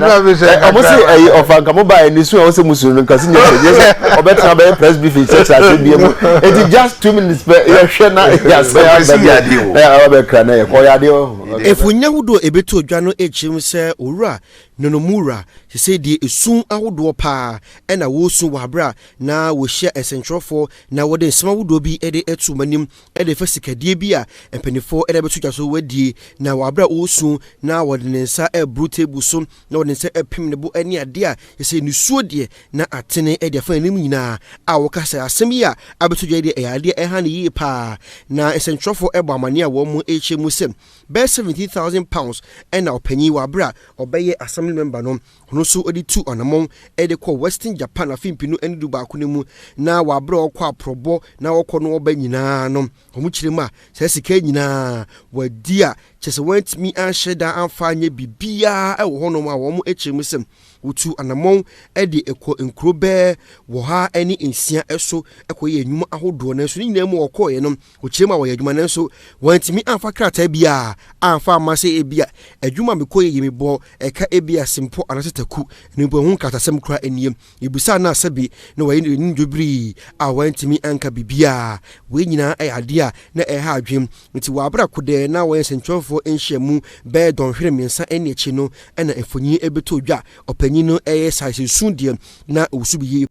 ɔmo si ɛyi ɔfa nka mo ba yɛ nisu a ɔsɛ musu no nkasi nyɛ sɛ yɛ sɛ ɔbɛtena bɛyɛ press briefing kyerɛkyerɛ ase bie mu eti just 2 minutes pɛ yɛhwɛ na yɛasɛ abɛbi na yɛ abɛkra na yɛ kɔ ɔyɛ adeɛ ɔho. Mfonin ahodoɔ a ɛbɛtɔ dwa no kyerɛ mu sɛ Owura Nonomura sesei deɛ esu ahodoɔ paa na wɔresu wɔ aberɛ a na wɔhyia nsɛntwerɛfoɔ na wɔde nsɛm ahodoɔ bi de to wɔn anim de fa sikadie bi a mpanimfoɔ de abɛto dwa so wɔadie na wɔ aberɛ a ɔresu na wɔde ne nsa reboro table so na wɔde ne nsa repem ne bo ne adeɛ a sesei nisuo deɛ na atene de afa n'anim nyinaa a wɔka sɛ asɛm yi a abɛto dwa yi deɛ ɛyɛ adeɛ a ɛha no yie paa na nsɛntwerɛfoɔ bɔ amaneɛ a wɔn rekyerɛ mu sɛ bɛyɛ £17,000 na ɔpanyin wɔ aber a ɔbɛyɛɛ assembly member no, ɔno nso de tu anamɔn de kɔɔ Western Japan afe mpenu ne dubaako no mu, na wɔ aber a ɔkɔ aprɔbɔ na ɔkɔ na ɔba nyinaa no, wɔn kyerɛ mu a, saa sika yi nyinaa wɔadi a kyerɛ sɛ wɔantumi anhyɛ da amfa anyɛ biribiara wɔ hɔnom a wɔn kyerɛ mu sɛ wotu anamɔn de kɔ nkuro bɛɛ 106 so kɔyɛ nnwuma ahodoɔ nanso ne nyinaa mu wɔkɔeɛ no Wɔkyerɛ mu a wɔyɛ adwuma nanso wɔantumi amfa krataa biara amfa amma sɛ ebia adwuma a mekɔyɛ yi mebɔɔ ɛka ebia sempɔ anaasɛ taku no mpo ɛho nkratasɛm koraa nnie. Yɛbisaa no a sɛbe na wayɛ n'anim dwobirii a wantumi anka biribiara. Wei nyinaa yɛ adeɛ a na ɛreha adwene nti wɔ aberɛ a kodɛɛ na wɔyɛ nsɛntwerɛfoɔ nhyiamu bɛyɛ dɔnhwere mmiɛnsa ne akyi no na mfonini bɛtɔɔ dwa ɔpanin no reyɛ saa sɛ su deɛ na ɔwusu bi yie.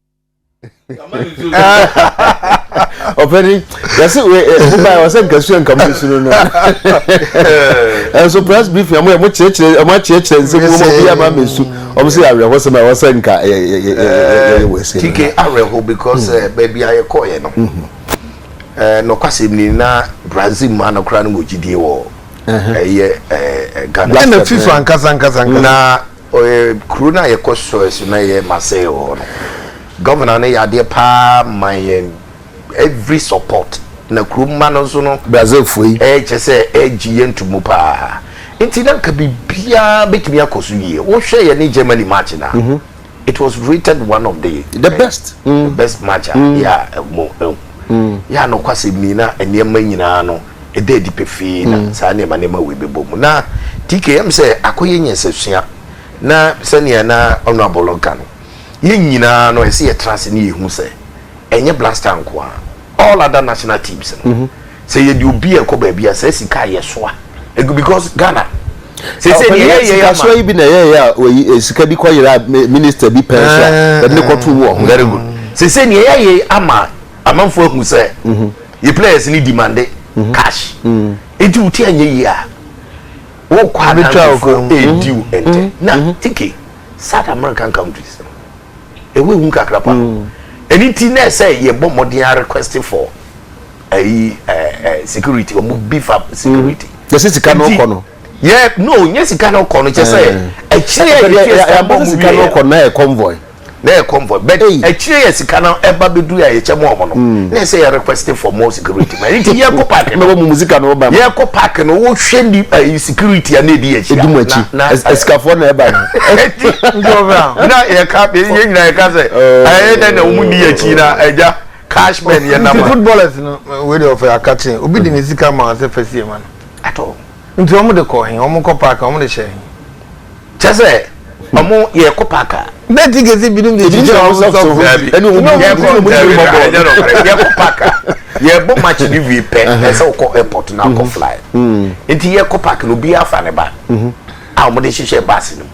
Ɔpɛni yɛsi wei ɛ mo ɔsɛ nkasua nka mo nsu no no ɛnso press briefing ɔmo yɛ mo kyerɛkyerɛ ɔmo akyerɛkyerɛ nsɛm mu ɔmo obi ama mi nsu ɔmo sɛ awerɛho sɛm a ɔsɛ nka yɛ yɛ yɛ yɛ yɛ wɔ ɛsɛ. TK awerɛho because baabi a yɛkɔɔ yɛ no ɛɛ nɔkwasɛm ni na Brazil maa no koraa no wɔ gyidie wɔ ɛyɛ ɛɛ Ghana. Ɛna FIFA ankasa ankasa ankasa. Na Ɔyɛ kuro no a yɛkɔ sɔɛ so na ɛyɛ Marseille hɔ no. Governor no yɛ adeɛ paa ma yɛn every support. Na kuro mma no nso no. Brazil foɔ yi. Ɛkyɛ sɛ ɛgye yɛn to mu paa. Nti na nka biribiara bɛtumi akɔ so yie. Wohwɛ yɛne Germany match no a, it was rated one of the. The best. The best match a yɛ a mo ahu. Yɛ a nokwasɛm ni na nneɛma nyinaa no. ɛda adi pefee na saa nneɛma nneɛma wei bɛbɔ mu. Na TK, ɛm sɛ akɔyɛ nyansasua na sɛnea na Honourable reka no, yɛn nyinaa no ɛsɛ yɛtra ase ne yɛhu sɛ ɛnyɛ Black Star nko ara, all other national teams no, sɛ yɛde obi a ɛkɔ baabi a saa sika a yɛsoa ɛgu because Ghana sese deɛ yɛyɛ yɛ ama. Sikasoa yi bi na ɛyɛyɛ a wɔyi eh, sika bi kɔyera minister bi pɛn so a yɛde ne kɔto mu wɔ ho. Very good. Sese deɛ yɛyɛ ama amanfoɔ ahu sɛ yɛ players ni demande cash nti wo ti anyɛ yie a wokɔ adansefoɔ ɛredi wo ɛntɛ na tike South American countries no ɛwɔ ehu kakra pa ɛne nti na ɛsɛ yɛbɔ mmɔden a request for ɛyi ɛɛ security wɔn beef up security. Yɛsɛ sika no kɔ no. Yɛ no nyɛ sika no kɔ no kyɛ sɛ akyire a yɛtua sika bɔ mu sika no kɔ na yɛ convoy. Na yɛ convoy but akyire yɛ sika no ɛba bɛduru a yɛkyɛ mu ɔmo no na ɛsɛ yɛ request for more security ma nti yɛkɔ park no mɛbɔ mu sika no ba yɛkɔ park no wohwɛ ni ɛyi security a na edi akyi edi mu akyi na asikafoɔ na ɛba no na yɛka yɛn nyinaa yɛka sɛ ɛyɛ dɛ na wɔn ni akyi na ɛgya cash men yɛ nam a footballers no wei de ɔfɛ akakye obi de ne sika ma sɛ fɛ sie ma no atɔ nti wɔn de kɔ he wɔn kɔ park wɔn de hyɛ he kyɛ sɛ. Ɔmo yɛkɔ park a. Bɛɛ ti kɛse binom de kyekyere ɔmo socks ho. Ɛne ɔmo bu ɔmo bɔ bɔɔl. Yɛkɔ park a yɛbɔ match ni wie pɛ ɛsɛ wokɔ airport na akɔ fly. Nti yɛkɔ park no obiara fa ne ba a ɔmo de hyehyɛ bus no mu.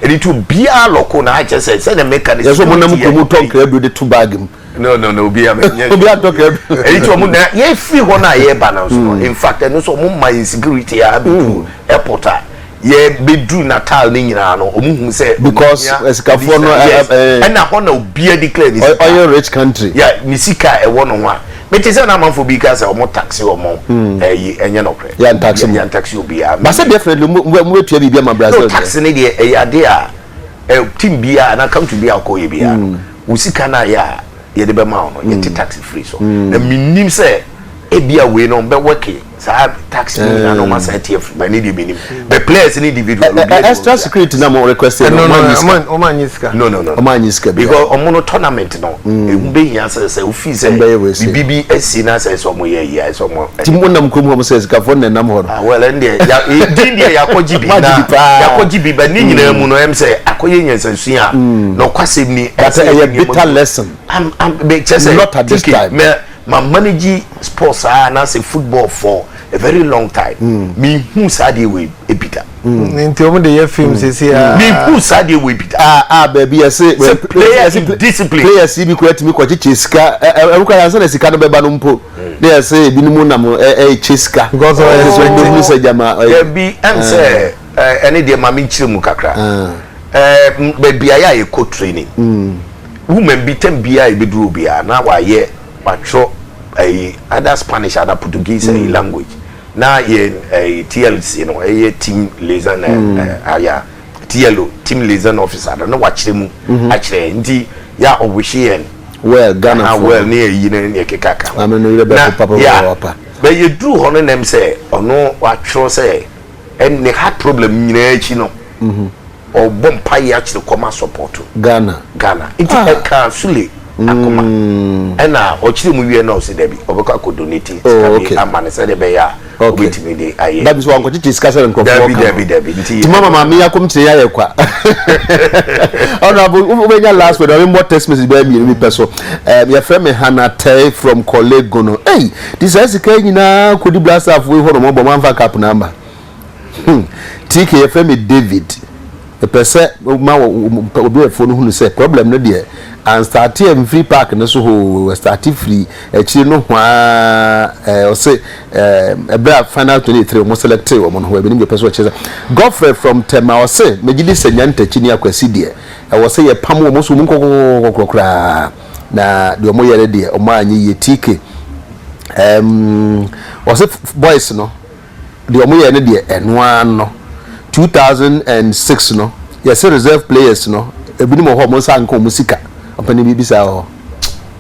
Ɛne ti obiara lɔko na akyɛ sɛ sɛdeɛ meka no. Yɛsɛ ɔmo nam kurom tɔ nkrabiro de to bag mu. No no no obiara nyɛ. Obiara tɔ nkrabiro. Ɛne ti ɔmo na yɛfiri hɔ no a yɛreba no nso no in fact ɛno nso ɔmo ma yɛn security a abɛduru airport a. Yɛ bɛ duru Natal ne nyinaa no ɔmo hu sɛ. Because asikafoɔ no yes ɛna hɔ na obia declare ne sika. Ɔyɛ rich country. Yeah ne sika a ɛwɔ ne ho a me te sɛ na amanfoɔ bi ka sɛ ɔmo taxe ɔmo ɛyi ɛnyɛ nɔkorɛ. Yɛ ntaxe mo. Yɛ ntaxe obiara. But sɛ definitely mo mo bɛ tua biribi ama Brazil deɛ. No taxe ne deɛ ɛyɛ adeɛ a ɛ team biara anaa country biara ɔkɔ yɛ biara no wo sika no a yɛ a yɛde bɛma wo no yɛte tax firi so na menim sɛ ebia wei no ɔmbɛ work saa tax no nyinaa na ɔma san te afiri ma ne deɛ menim but players ne individual obi extra security na mo request no ɔmo anyi sika ɔmo anyi sika no no no ɔmo anyi sika bi because ɔmo no tournament no ehu bɛ hia sɛ sɛ ofi sɛ bibi bi asi na sɛ sɛ ɔmo yɛ yia sɛ ɔmo ti mo nam kurom hɔ mo sɛ sikafoɔ na ɛnam hɔ no ah well ɛn deɛ ya din deɛ yakɔ gyi bi na yakɔ gyi bi but ne nyinaa mu no ɛm sɛ akɔyɛ nyansasua a na ɔkwasɛm ni but ɛyɛ bitter lesson am am bɛ kyɛ sɛ not at this time mɛ ma manage sports saa anaasɛ football for a very long time mm. mi hu saa deɛ wei ebi da. Nti wɔn de yɛ film sisi a. Mi hu saa deɛ wei bi da. A a baabi yɛse. Sɛ player indiscipline. Players yi bi kura tumi kɔ kyekyɛ sika ɛ ɛ ɛwukura yansa na sika no bɛba no mpo. Ne yɛse ebinom nam ɛ ɛ kye sika. Because ɔyɛ sɛ ɔbɛhunu sɛ gyama. Dabi ɛm sɛ ɛne deɛ maame nkyerɛ mu kakra. Ɛɛ baabi a yɛ a yɛkɔ training. Woman bi tɛm biara yɛbɛduru obiara na wayɛ watwerɛ ɛyi either Spanish either Portuguese ɛyi language na yɛ ɛyi TLC no ɛyɛ team liaison ɛɛ aya TLO team liaison officer no na wakyerɛ mu akyerɛ nti yɛ a ɔwihye yɛn well Ghana fo well ne ɛyi ne ne keka ka ho maame no yerɛ bɛko papa ya papa bɛ yɛduru hɔ no nam sɛ ɔno watwerɛ sɛ ɛne heart problem nyinaa akyi no ɔbɔ mpaeɛ akyerɛ kɔm asɔpɔto Ghana Ghana nti ɛkaa Sule akoma ɛna ɔkyerɛ mu wie na ɔsɛ dabi ɔbɛkɔ akɔ donate sika bi ama no sɛdeɛ ɛbɛyɛ a ɔbɛtumi de ayɛ. Dabi so wankɔkyekye sika sɛ nkurɔfoɔ ka dabi dabi dabi nti nti mama maame yi akɔmkyerɛ yi ayɛ kwa honorable wobɛnya last word ɔme mmɔ text message bɛyɛ mmienu bi pɛ so um, yɛfrɛ me Hannah Tɛe from Korle Gono ei nti saa sika yi nyinaa kɔdi Blastaff wei hɔ nom ɔbɔ mamfa cup no ama Hmm TK yɛfrɛ me David mepɛ sɛ ma obiafoɔ no hunu sɛ problem no deɛ anstarte amfiri park no so hoo ɛstarte firi akyire no hwaa ɛɛ ɔse ɛɛ ɛberɛ a final 23 wɔn selectee wɔn no hɔ ebinom deɛ pɛ sɛ ɔkyerɛ sɛ Godfrey from Tema ɔse megye di sɛ Nyantakyi ne Akwasi deɛ ɛwɔ sɛ yɛpam wɔn so wɔn nkɔkɔkɔkɔkɔ koraa na deɛ wɔn yɛ no deɛ wɔn anyɛ yie TK ɛɛm ɔse boys no Deɛ ɔmo yɛɛ no deɛ ɛno ara no. 2006 no yɛse reserve players no ebinom wɔ hɔ a ɔmo nsa nka ɔmo sika. Ɔpanin biribi saa wɔ hɔ?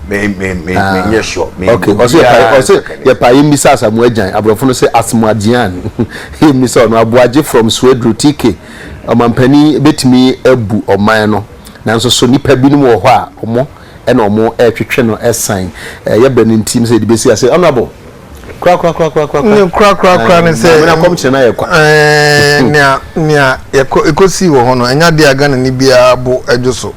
Me me me me nyɛ sure. Me Okay, ɔse yɛpa ɔse yɛpa yɛmmisa Asamoah Gyan, aborɔfo no se Asamoah Gyan yɛmmisa ɔno. Aboagye from Swedru TK, ɔmampanin bɛtumi abu ɔman no nanso so nnipa binom wɔ hɔ a ɔmo ɛna ɔmo ɛretwetwe no ɛsan. Yɛbrɛ no nti sɛ yɛde bɛsi ase. Honourable. Korakorakorakorakora. Ne korakorakora ne sɛ. Maame no akɔmkyerɛ no ayɛ kwa. Ɛɛ nea nea yɛkɔ ekosii wɔ hɔ no ɛnyɛ adeɛ a Ghanani biara bo dwo so.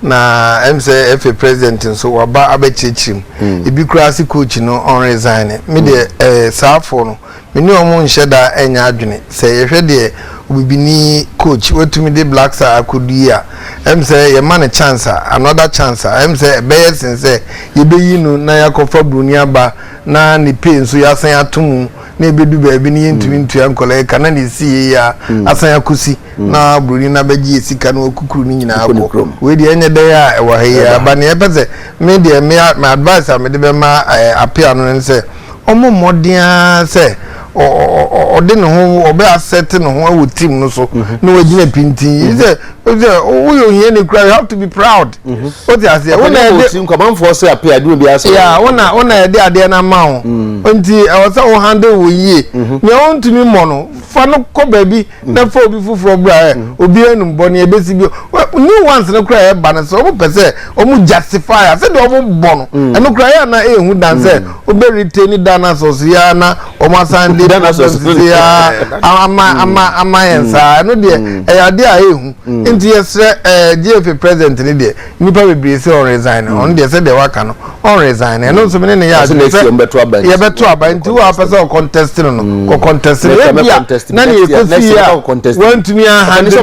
Na ɛm sɛ FA president nso waba abɛkyerɛkyerɛ mu. Ebi koraa se coach no ɔnresign. Me deɛ ɛɛ saafoɔ no me ne wɔn nhyɛ da nyɛ adwene. Sɛ yɛhwɛ deɛ obibini coach watumi de Black Star akɔdu yi a ɛm sɛ yɛma no chance a another chance a ɛm sɛ ɛbɛyɛ sen sɛ yɛbɛyi no na yɛakɔfa buroni aba na ne pay nso yɛasan ato mu na ɛbɛdu baabi no yɛntumi ntua nkwadaa yi ka na ne ɛsi yie a asan akɔsi na buroni no abɛgye yɛ sika na wakukuru no nyinaa kɔ wei deɛ ɛnyɛ dɛn a ɛwɔ ha yi aba neɛ ɛpɛ sɛ me deɛ me me advice a mede bɛma apea no ne sɛ ɔmmɔ mmɔden ara sɛ ɔde ne ho ɔbɛ asɛte ne ho wɔ team no so na wagyina pintin sɛ sɛ woyɛ ohiani kura you have to be proud o ti aseɛ wo na yɛde nkwamanfoɔ sɛ apɛ adwuma bi asɛ ya wo na wo na yɛde adeɛ no ama wo nti ɛwɔ sɛ wo handle wo yie nea ɔntumi mmɔ no fa no kɔ baabi na fa obi foforɔ bra ɛ obi anum bɔ nea ɛbɛsi bi new ones no kora ɛba no sɛ wɔn pɛ sɛ wɔn justify a sɛdeɛ wɔn bɔ no ɛno kora yɛ ana ɛhu dan sɛ wobɛ retain dan asɔso yɛ ana wɔn asan de problems sisi ya ama ama ama yɛn saa. Ɛno deɛ ɛyɛ adeɛ a ɛyɛ hu, nti yɛsrɛ GFA president ne deɛ, nipa bebree sɛ ɔresign no, ɔno deɛ sɛdeɛ waka no, ɔnresign. Ɛno nso ne ne yɛ ade sɛ yɛbɛto aba, nti wo a pɛ sɛ ɔcontest no no, kɔ contest no. Ebi a na ne yɛkɔsi yi a wantumi ahandle,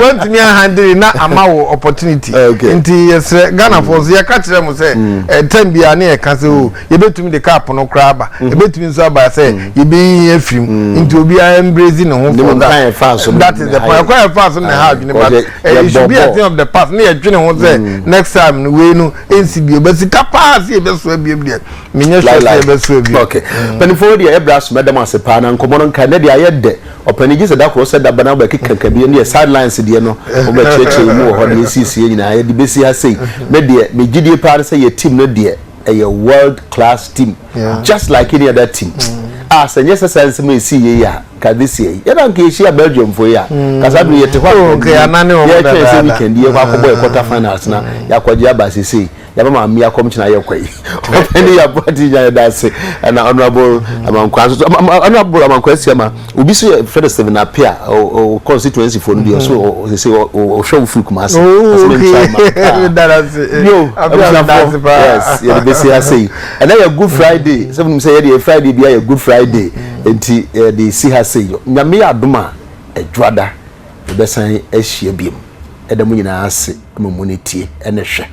wantumi ahandle na ama wo opportunity. Nti yɛsrɛ Ghanafoɔ nso, yɛka kyerɛ mo sɛ ɛtɛm biara ne yɛka sɛ o, yɛbɛtumi de cup no koraa aba, yɛbɛtumi nso aba sɛ yɛbɛyi afiri mu, nti obiara embrace ne ho for that. That is the point. Ɛkwan yɛfa so na ɛha adwene, but it should be a thing of the past ne yɛdwene ho sɛ next time no, wei no ɛnsi bio. But sika paa sɛ yɛbɛsoa bio deɛ, menyɛ sure sɛ yɛbɛsoa bio. Okay, mpanimfoɔ deɛ, ɛbrɛ aso, mɛdam ase paa na nkɔmmɔ no nka ne deɛ ayɛ dɛ. Ɔpanin gye sɛ da koro sɛ daba na wobɛkeka ka bi ne yɛ sidelines deɛ no, wobɛkyerɛkyerɛ mu wɔ hɔ deɛ ɛsiesie nyinaa yɛde bɛsi ha sei. Me deɛ, megyidie paa ne sɛ yɛ team no deɛ, ɛyɛ world class team just like any other team. A sɛ nyɛ sɛ saa nsɛm a ɛsi yie yi a, ka this year yi yɛda nka yɛhyia Belgium fo yi a, kasa bere yɛte hɔ a yɛtwɛn sɛ weekend yɛkɔ akɔbɔ yɛ quarter finals na yɛakɔgye aba. Sesei yɛba maame akɔm kyena yɛkɔ yi. Ɔpɛni yɛaboa ti nya, yɛda ase. Ɛna Honorable Amankwa nso, Honorable Amankwa Asiama, obi so yɛ fɛdɛ Seven Apia o constituency fo no bi, ɔso sese ɔhwɛ wo firi Kumase. Yo, abusuafo, yes, yɛde bɛsi ase yi. Ɛnɛ yɛ Good Friday. Sɛ mo sɛ yɛde yɛ Friday bi yɛ Good Friday, nti yɛde si ha se yi. Nyame yɛ adom a, ɛdwoada yɛbɛsan ahyia biom. Ɛda mu nyinaa ase ma mu ne tie ɛne hwɛ.